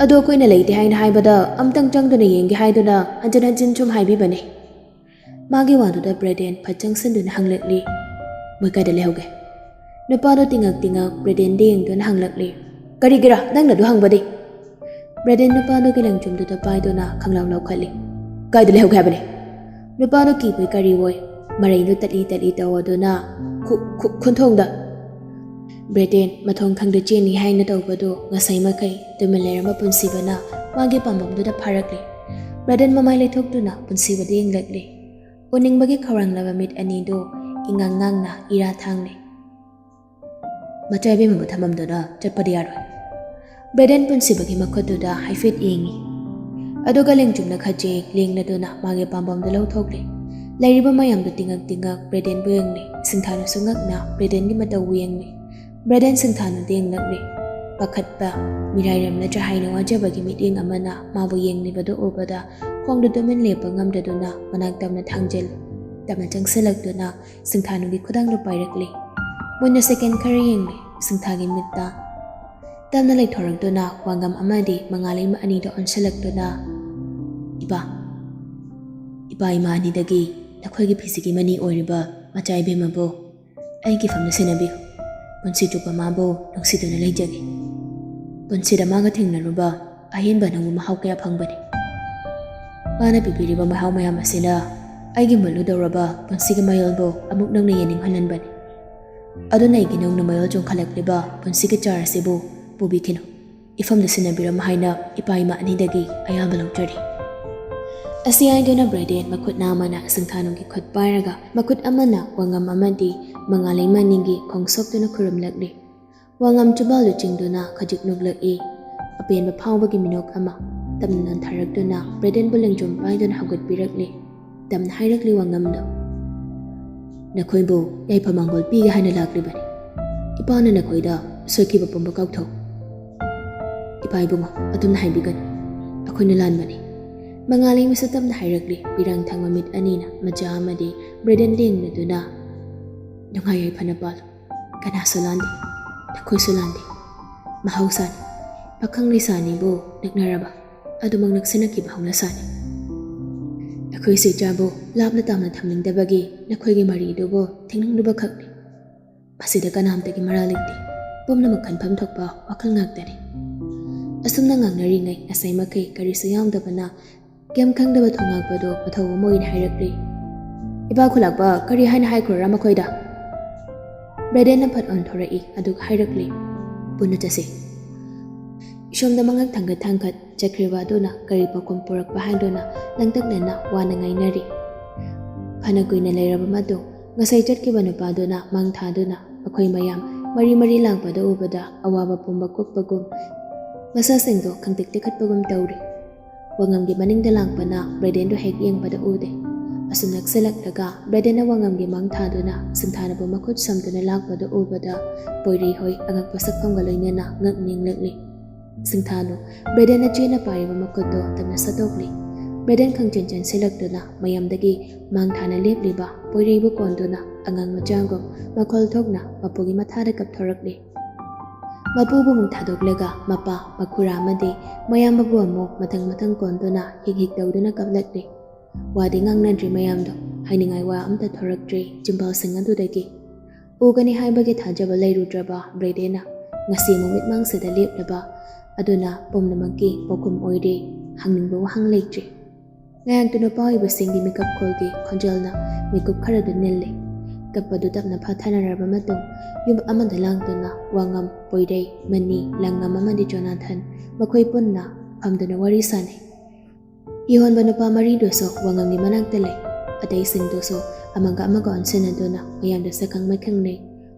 ꯑꯗꯣ ꯑꯩꯈꯣꯏꯅ ꯂꯩꯇꯦ ꯍꯥꯏꯅ ꯍꯥꯏꯕꯗ ꯑꯝꯇꯪ ꯆꯪꯗꯨꯅ ꯌꯦꯡꯒꯦ ꯍꯥꯏꯗꯨꯅ ꯍꯟꯖꯤꯟ ꯍꯟꯖꯤꯟ ꯁꯨꯝ ꯍꯥꯏꯕꯤꯕꯅꯦ꯫" ꯃꯥꯒꯤ ꯋꯥꯗꯨꯗ ꯕ꯭ꯔꯦꯗꯦꯟ ꯐꯠ ꯆꯪꯁꯤꯟꯗꯨꯅ ꯍꯪꯂꯛꯂꯤ, "ꯃꯣꯏ ꯀꯥꯏꯗ ꯂꯩꯍꯧꯒꯦ?" ꯅꯨꯄꯥꯗꯣ ꯇꯤꯉꯛ ꯇꯤꯉꯛ ꯕ꯭ꯔꯦꯗꯦꯟꯗ ꯌꯦꯡꯗꯨꯅ ꯍꯪꯂꯛꯂꯤ, "ꯀꯔꯤꯒꯤꯔꯥ ꯅꯪꯅ ꯑꯗꯨ ꯍꯪꯕꯗꯤ?" ꯕ꯭ꯔꯦꯗꯦꯟ ꯅꯨꯄꯥꯗꯨꯒꯤ ꯂꯪꯆꯨꯝꯗꯨꯗ ꯄꯥꯏꯗꯨꯅ ꯈꯪꯂꯥꯎ ꯂꯥꯎꯈꯠꯂꯤ, "ꯀꯥꯏꯗ ꯂꯩꯍꯧꯒꯦ ꯍꯥꯏꯕꯅꯦ?" ꯅꯨꯄꯥꯗꯣ ꯀꯤꯕꯣꯏ ꯀꯔꯤꯕꯣꯏ ꯃꯔꯩꯗꯨ ꯇꯠꯂꯤ ꯇꯠꯂꯤ ꯇꯧꯗꯨꯅ, "ꯈꯨ-, ꯈꯨ-, ꯈꯨꯟꯊꯣꯡꯗ꯫" ꯕ꯭ꯔꯦꯗꯦꯟ ꯃꯊꯣꯡ ꯈꯪꯗ ꯆꯦꯟꯅꯤ ꯍꯥꯏꯅ ꯇꯧꯕꯗꯨ ꯉꯁꯥꯏ ꯃꯈꯩ ꯇꯨꯃꯤꯟ ꯂꯩꯔꯝꯕ ꯄꯨꯟꯁꯤꯕꯅ ꯃꯥꯒꯤ ꯄꯥꯝꯕꯝꯗꯨꯗ ꯐꯥꯔꯛꯂꯤ꯫ ꯕ꯭ꯔꯦꯗꯦꯟ ꯃꯃꯥꯏ ꯂꯩꯊꯣꯛꯇꯨꯅ ꯄꯨꯟꯁꯤꯕꯗ ꯌꯦꯡꯂꯛꯂꯤ꯫ ꯎꯅꯤꯡꯕꯒꯤ ꯈꯧꯔꯥꯡꯂꯕ ꯃꯤꯠ ꯑꯅꯤꯗꯨ ꯏꯉꯥꯡ ꯉꯥꯡꯅ ꯏꯔꯥ ꯊꯥꯡꯂꯤ꯫ "ꯃꯆꯥ ꯏꯕꯦꯝꯃꯕꯨ ꯊꯝꯃꯝꯗꯨꯅ ꯆꯠꯄꯗꯤ ꯌꯥꯔꯣꯏ꯫" ꯕ꯭ꯔꯦꯗꯦꯟ ꯄꯨꯟꯁꯤꯕꯒꯤ ꯃꯈꯨꯠꯇꯨꯗ ꯍꯥꯏꯐꯦꯠ ꯌꯦꯡꯉꯤ꯫ ꯑꯗꯨꯒ ꯂꯦꯡꯖꯨꯝꯅ ꯈꯖꯦꯛ ꯂꯦꯡꯂꯗꯨꯅ ꯃꯥꯒꯤ ꯄꯥꯝꯕꯝꯗ ꯂꯧꯊꯣꯛꯂꯤ꯫ ꯂꯩꯔꯤꯕ ꯃꯌꯥꯝꯗꯨ ꯇꯤꯉꯛ ꯇꯤꯉꯛ ꯕ꯭ꯔꯦꯗꯦꯟꯕꯨ ꯌꯦꯡꯂꯤ꯫ ꯁꯤꯡꯊꯥꯅꯁꯨ ꯉꯛꯅ ꯕ꯭ꯔꯦꯗꯦꯟꯒꯤ ꯃꯇꯧꯕꯨ ꯌꯦꯡꯂꯤ꯫ ꯕ꯭ꯔꯦꯗꯦꯟ ꯁꯤꯡꯊꯥꯅꯨꯗ ꯌꯦꯡꯂꯛꯂꯤ꯫ ꯄꯥꯈꯠꯄ, ꯃꯤꯔꯥꯏꯔꯝ ꯅꯠꯇ꯭ꯔꯥ ꯍꯥꯏꯅ ꯋꯥꯖꯕꯒꯤ ꯃꯤꯠꯌꯦꯡ ꯑꯃꯅ ꯃꯥꯕꯨ ꯌꯦꯡꯂꯤꯕꯗꯨ ꯎꯕꯗ ꯈꯣꯡꯗꯨ ꯇꯨꯃꯤꯟ ꯂꯦꯞꯄ ꯉꯝꯗꯗꯨꯅ ꯃꯅꯥꯛ ꯇꯞꯅ ꯊꯥꯡꯖꯤꯜ-, ꯇꯞꯅ ꯆꯪꯁꯤꯜꯂꯛꯇꯨꯅ ꯁꯤꯡꯊꯥꯅꯨꯒꯤ ꯈꯨꯗꯥꯡꯗꯨ ꯄꯥꯏꯔꯛꯂꯤ꯫ ꯃꯨꯟꯅ ꯁꯦꯀꯦꯟ ꯈꯔ ꯌꯦꯡꯂꯤ꯫ ꯁꯤꯡꯊꯥꯒꯤ ꯃꯤꯠꯇ ꯇꯞꯅ ꯂꯩꯊꯣꯔꯛꯇꯨꯅ ꯋꯥꯉꯝ ꯑꯃꯗꯤ ꯃꯉꯥꯂꯩꯃ ꯑꯅꯤꯗꯨ ꯑꯣꯟꯁꯤꯜꯂꯛꯇꯨꯅ, "ꯏꯄꯥ, ꯏꯄꯥ ꯏꯃꯥ ꯑꯅꯤꯗꯒꯤ ꯅꯈꯣꯏꯒꯤ ꯐꯤꯖꯤꯒꯤ ꯃꯅꯤ ꯑꯣꯏꯔꯤꯕ ꯃꯆꯥ ꯏꯕꯦꯝꯃꯕꯨ ꯑꯩꯒꯤ ꯐꯝꯗ ꯁꯦꯟꯅꯕꯤꯌꯨ꯫ ꯄꯨꯟꯁꯤ ꯆꯨꯞꯄ ꯃꯥꯕꯨ ꯅꯨꯡꯁꯤꯗꯨꯅ ꯂꯩꯖꯒꯦ꯫ ꯄꯨꯟꯁꯤꯗ ꯃꯥꯒ ꯊꯦꯡꯅꯔꯨꯕ ꯑꯍꯦꯟꯕ ꯅꯪꯕꯨ ꯃꯍꯥꯎ ꯀꯌꯥ ꯐꯪꯕꯅꯤ꯫ ꯃꯥꯅ ꯄꯤꯕꯤꯔꯤꯕ ꯃꯍꯥꯎ ꯃꯌꯥꯝ ꯑꯁꯤꯅ ꯑꯩꯒꯤ ꯃꯨꯠꯂꯨꯗꯧꯔꯕ ꯄꯨꯟꯁꯤꯒꯤ ꯃꯌꯣꯜꯕꯨ ꯑꯃꯨꯛ ꯅꯧꯅ ꯌꯦꯡꯅꯤꯡꯍꯜꯍꯟꯕꯅꯤ꯫ ꯑꯗꯨꯅ ꯑꯩꯒꯤ ꯅꯧꯅ ꯃꯌꯣꯜ ꯆꯣꯡꯈꯠꯂꯛꯂꯤꯕ ꯄꯨꯟꯁꯤꯒꯤ ꯆꯥꯔ ꯑꯁꯤꯕꯨ ꯄꯨꯕꯤꯈꯤꯅꯨ꯫ ꯏꯐꯝꯗ ꯁꯤꯟꯅꯕꯤꯔꯝꯃꯨ ꯍꯥꯏꯅ ꯏꯄꯥ ꯏꯃꯥ ꯑꯅꯤꯗꯒꯤ ꯑꯌꯥꯕ ꯂꯧꯖꯔꯤ꯫" ꯑꯁꯤ ꯍꯥꯏꯗꯨꯅ ꯕ꯭ꯔꯦꯗꯦꯟ ꯃꯈꯨꯠ ꯅꯥꯝꯃꯅ ꯁꯤꯡꯊꯥꯅꯨꯒꯤ ꯈꯨꯠ ꯄꯥꯏꯔꯒ ꯃꯈꯨꯠ ꯑꯃꯅ ꯋꯥꯉꯝ ꯑꯃꯗꯤ ꯃꯉꯥꯂꯩꯃ ꯑꯅꯤꯒꯤ ꯈꯣꯡ ꯁꯣꯛꯇꯨꯅ ꯈꯨꯔꯨꯝꯂꯛꯂꯤ꯫ ꯋꯥꯉꯝ ꯆꯨꯕꯥꯜꯗꯨ ꯆꯤꯡꯗꯨꯅ ꯈꯖꯤꯛ ꯅꯣꯛꯂꯛꯏ꯫ ꯑꯄꯦꯟꯕ ꯐꯥꯎꯕꯒꯤ ꯃꯤꯅꯣꯛ ꯑꯃ ꯇꯞꯅ ꯅꯟꯊꯔꯛꯇꯨꯅ ꯕ꯭ꯔꯦꯗꯦꯟꯕꯨ ꯂꯦꯡꯖꯨꯝ ꯄꯥꯏꯗꯨꯅ ꯍꯧꯒꯠꯄꯤꯔꯛꯂꯤ꯫ ꯇꯞꯅ ꯍꯥꯏꯔꯛꯂꯤ ꯋꯥꯉꯝꯗꯨ, "ꯅꯈꯣꯏꯕꯨ ꯌꯥꯏꯐ ꯃꯪꯒꯣꯜ ꯄꯤꯒꯦ ꯍꯥꯏꯅ ꯂꯥꯛꯂꯤꯕꯅꯤ꯫ ꯏꯄꯥꯅ ꯅꯈꯣꯏꯗ ꯁꯣꯏꯈꯤꯕ ꯄꯨꯝꯕ ꯀꯥꯎꯊꯣꯛꯎ꯫" "ꯏꯄꯥ ꯏꯕꯨꯡꯉꯣ, ꯑꯗꯨꯝꯅ ꯍꯥꯏꯕꯤꯒꯅꯨ꯫ ꯑꯩꯈꯣꯏꯅ ꯂꯥꯟꯕꯅꯤ꯫ ꯃꯉꯥꯜ ꯂꯩꯃꯁꯨ ꯇꯞꯅ ꯍꯥꯏꯔꯛꯂꯤ꯫ ꯄꯤꯔꯥꯡ ꯊꯥꯡꯕ ꯃꯤꯠ ꯑꯅꯤꯅ ꯃꯆꯥ ꯑꯃꯗꯤ ꯕ꯭ꯔꯦꯗꯟ ꯂꯦꯡꯂꯗꯨꯅ, "ꯅꯨꯡꯉꯥꯏ ꯌꯥꯏꯐꯅ ꯄꯥꯜꯂꯨ꯫ ꯀꯅꯥꯁꯨ ꯂꯥꯟꯗꯦ꯫ ꯅꯈꯣꯏꯁꯨ ꯂꯥꯟꯗꯦ꯫ ꯃꯍꯧꯁꯥꯅꯤ꯫ ꯄꯥꯈꯪ ꯂꯩꯁꯥꯅꯤꯕꯨ ꯅꯛꯅꯔꯕ ꯑꯗꯨꯃꯛ ꯅꯛꯁꯤꯟꯅꯈꯤꯕ ꯍꯧꯅꯁꯥꯅꯤ꯫ ꯑꯩꯈꯣꯏꯁꯨ ꯏꯆꯥꯕꯨ ꯂꯥꯞꯅ ꯇꯥꯝꯅ ꯊꯝꯅꯤꯡꯗꯕꯒꯤ ꯅꯈꯣꯏꯒꯤ ꯃꯔꯤꯗꯨꯕꯨ ꯊꯤꯡꯅꯤꯡꯂꯨꯕ ꯈꯛꯅꯤ꯫ ꯃꯁꯤꯗ ꯀꯅꯥꯝꯇꯒꯤ ꯃꯔꯥꯜ ꯂꯩꯇꯦ꯫ ꯄꯨꯝꯅꯃꯛ ꯈꯟꯐꯝ ꯊꯣꯛꯄ ꯋꯥꯈꯜ ꯉꯥꯛꯇꯅꯤ꯫" ꯑꯁꯨꯝꯅ ꯉꯥꯡꯅꯔꯤꯉꯩ ꯉꯁꯥꯏꯃꯈꯩ ꯀꯔꯤꯁꯨ ꯌꯥꯎꯗꯕꯅ ꯀꯩꯝ ꯈꯪꯗꯕ ꯊꯣꯡꯉꯥꯛꯄꯗꯣ ꯃꯊꯧ ꯑꯃ ꯑꯣꯏꯅ ꯍꯥꯏꯔꯛꯂꯤ꯫ "ꯏꯄꯥ ꯈꯨꯂꯥꯛꯄ, ꯀꯔꯤ ꯍꯥꯏꯅ ꯍꯥꯏꯈ꯭ꯔꯣꯔꯥ ꯃꯈꯣꯏꯗ?" ꯕ꯭ꯔꯦꯗꯦꯟꯅ ꯐꯠ ꯑꯣꯟꯊꯣꯔꯛꯏ, ꯑꯗꯨꯒ ꯍꯥꯏꯔꯛꯂꯤ, "ꯄꯨꯟꯅ ꯆꯠꯁꯤ꯫" ꯏꯁꯣꯝꯗ ꯃꯉꯛ ꯊꯥꯡꯒꯠ ꯊꯥꯡꯒꯠ ꯆꯠꯈ꯭ꯔꯤꯕ ꯑꯗꯨꯅ ꯀꯔꯤ ꯄꯥꯎꯈꯨꯝ ꯄꯨꯔꯛꯄ ꯍꯥꯏꯗꯨꯅ ꯂꯥꯡꯇꯛꯅꯅ ꯋꯥꯅ ꯉꯥꯏꯅꯔꯤ꯫ ꯐꯅ ꯀꯨꯏꯅ ꯂꯩꯔꯕ ꯃꯇꯨꯡ, ꯉꯁꯥꯏ ꯆꯠꯈꯤꯕ ꯅꯨꯄꯥꯗꯨꯅ ꯃꯥꯡ ꯊꯥꯗꯨꯅ ꯑꯩꯈꯣꯏ ꯃꯌꯥꯝ ꯃꯔꯤ ꯃꯔꯤ ꯂꯥꯛꯄꯗ ꯎꯕꯗ ꯑꯋꯥꯕ ꯄꯨꯝꯕ ꯀꯣꯛꯄꯒꯨꯝ, ꯃꯁꯥꯁꯤꯡꯗꯣ ꯈꯪꯇꯦꯛ ꯇꯦꯛꯈꯠꯄꯒꯨꯝ ꯇꯧꯔꯤ꯫ ꯋꯥꯉꯝꯒꯤ ꯃꯅꯤꯡꯗ ꯂꯥꯛꯄꯅ ꯕ꯭ꯔꯦꯗꯦꯟꯗꯣ ꯍꯦꯛ ꯌꯦꯡꯕꯗ ꯎꯗꯦ꯫ ꯑꯁꯨꯝ ꯅꯛꯁꯤꯜꯂꯛꯂꯒ ꯕ꯭ꯔꯦꯗꯦꯟꯅ ꯋꯥꯉꯝꯒꯤ ꯃꯥꯡ ꯊꯥꯗꯨꯅ ꯁꯤꯡꯊꯥꯅꯕ ꯃꯈꯨꯠ ꯁꯝꯗꯨꯅ ꯂꯥꯛꯄꯗꯨ ꯎꯕꯗ ꯄꯣꯏꯔꯩ ꯍꯣꯏ ꯑꯉꯛꯄ ꯁꯛꯐꯝꯒ ꯂꯣꯏꯅꯅ ꯉꯛ ꯅꯤꯡꯂꯛꯂꯤ꯫ ꯁꯤꯡꯊꯥꯅꯨ, ꯕ꯭ꯔꯦꯗꯦꯟꯅ ꯆꯦꯅ ꯄꯥꯏꯔꯤꯕ ꯃꯈꯨꯠꯇꯣ ꯇꯞꯅ ꯁꯠꯇꯣꯛꯂꯤ꯫ ꯕ꯭ꯔꯦꯗꯦꯟ ꯈꯪꯆꯦꯟ ꯆꯦꯟꯁꯤꯜꯂꯛꯇꯨꯅ ꯃꯌꯥꯝꯗꯒꯤ ꯃꯥꯡ ꯊꯥꯅ ꯂꯦꯞꯂꯤꯕ ꯄꯣꯏꯔꯩꯕꯨ ꯀꯣꯟꯗꯨꯅ ꯑꯉꯥꯡ ꯃꯆꯥꯒꯨꯝ ꯃꯈꯣꯜ ꯊꯣꯛꯅ ꯃꯄꯨꯒꯤ ꯃꯊꯥꯗ ꯀꯞꯊꯣꯔꯛꯂꯤ꯫ ꯃꯄꯨꯕꯨ ꯑꯃꯨꯛ ꯊꯥꯗꯣꯛꯂꯒ ꯃꯄꯥ, ꯃꯈꯨꯔꯥ ꯑꯃꯗꯤ ꯃꯌꯥꯝꯕꯕꯨ ꯑꯃꯨꯛ ꯃꯊꯪ ꯃꯊꯪ ꯀꯣꯟꯗꯨꯅ ꯍꯤꯛ ꯍꯤꯛ ꯇꯧꯗꯨꯅ ꯀꯞꯂꯛꯂꯤ꯫ ꯋꯥꯗꯤ ꯉꯥꯡꯅꯗ꯭ꯔꯤ ꯃꯌꯥꯝꯗꯣ, ꯍꯥꯏꯅꯤꯡꯉꯥꯏ ꯋꯥ ꯑꯝꯇ ꯊꯣꯔꯛꯇ꯭ꯔꯤ ꯆꯤꯝꯕꯥꯜꯁꯤꯡ ꯑꯗꯨꯗꯒꯤ꯫ ꯎꯒꯅꯤ ꯍꯥꯏꯕꯒꯤ ꯊꯥꯖꯕ ꯂꯩꯔꯨꯗ꯭ꯔꯕ ꯕ꯭ꯔꯦꯗꯦꯟꯅ ꯉꯁꯤ ꯑꯃꯨꯛ ꯃꯤꯠꯃꯥꯡꯁꯤꯗ ꯂꯦꯞꯂꯕ ꯑꯗꯨꯅ ꯄꯨꯝꯅꯃꯛꯀꯤ ꯄꯥꯎꯈꯨꯝ ꯑꯣꯏꯔꯦ꯫ ꯍꯪꯅꯤꯡꯕ ꯋꯥꯍꯪ ꯂꯩꯇ꯭ꯔꯤ꯫ ꯉꯔꯥꯡꯇꯨ ꯅꯨꯄꯥ ꯑꯣꯏꯕꯁꯤꯡꯒꯤ ꯃꯤꯀꯞ ꯈꯣꯜꯒꯤ ꯈꯣꯟꯖꯦꯜꯅ ꯃꯤꯀꯨꯞ ꯈꯔꯗꯨ ꯅꯤꯜꯂꯤ꯫ ꯀꯞꯄꯗꯨ ꯇꯞꯅ ꯐꯥꯊꯅꯔꯕ ꯃꯇꯨꯡ ꯌꯨꯝ ꯑꯃꯗ ꯂꯥꯡꯗꯨꯅ ꯋꯥꯉꯝ, ꯄꯣꯏꯔꯩ, ꯃꯅꯤ, ꯂꯪꯉꯝ ꯑꯃꯗꯤ ꯖꯣꯅꯥꯊꯟ ꯃꯈꯣꯏ ꯄꯨꯟꯅ ꯐꯝꯗꯨꯅ ꯋꯥꯔꯤ ꯁꯥꯅꯩ꯫ ꯏꯍꯣꯟꯕ ꯅꯨꯄꯥ ꯃꯔꯤꯗꯨꯁꯨ ꯋꯥꯉꯝꯒꯤ ꯃꯅꯥꯛꯇ ꯂꯩ꯫ ꯑꯇꯩꯁꯤꯡꯗꯨꯁꯨ ꯑꯃꯒ ꯑꯃꯒ ꯑꯣꯟꯁꯤꯟꯅꯗꯨꯅ ꯃꯌꯥꯝꯗ ꯁꯛꯈꯪ ꯃꯥꯏꯈꯪꯅꯩ꯫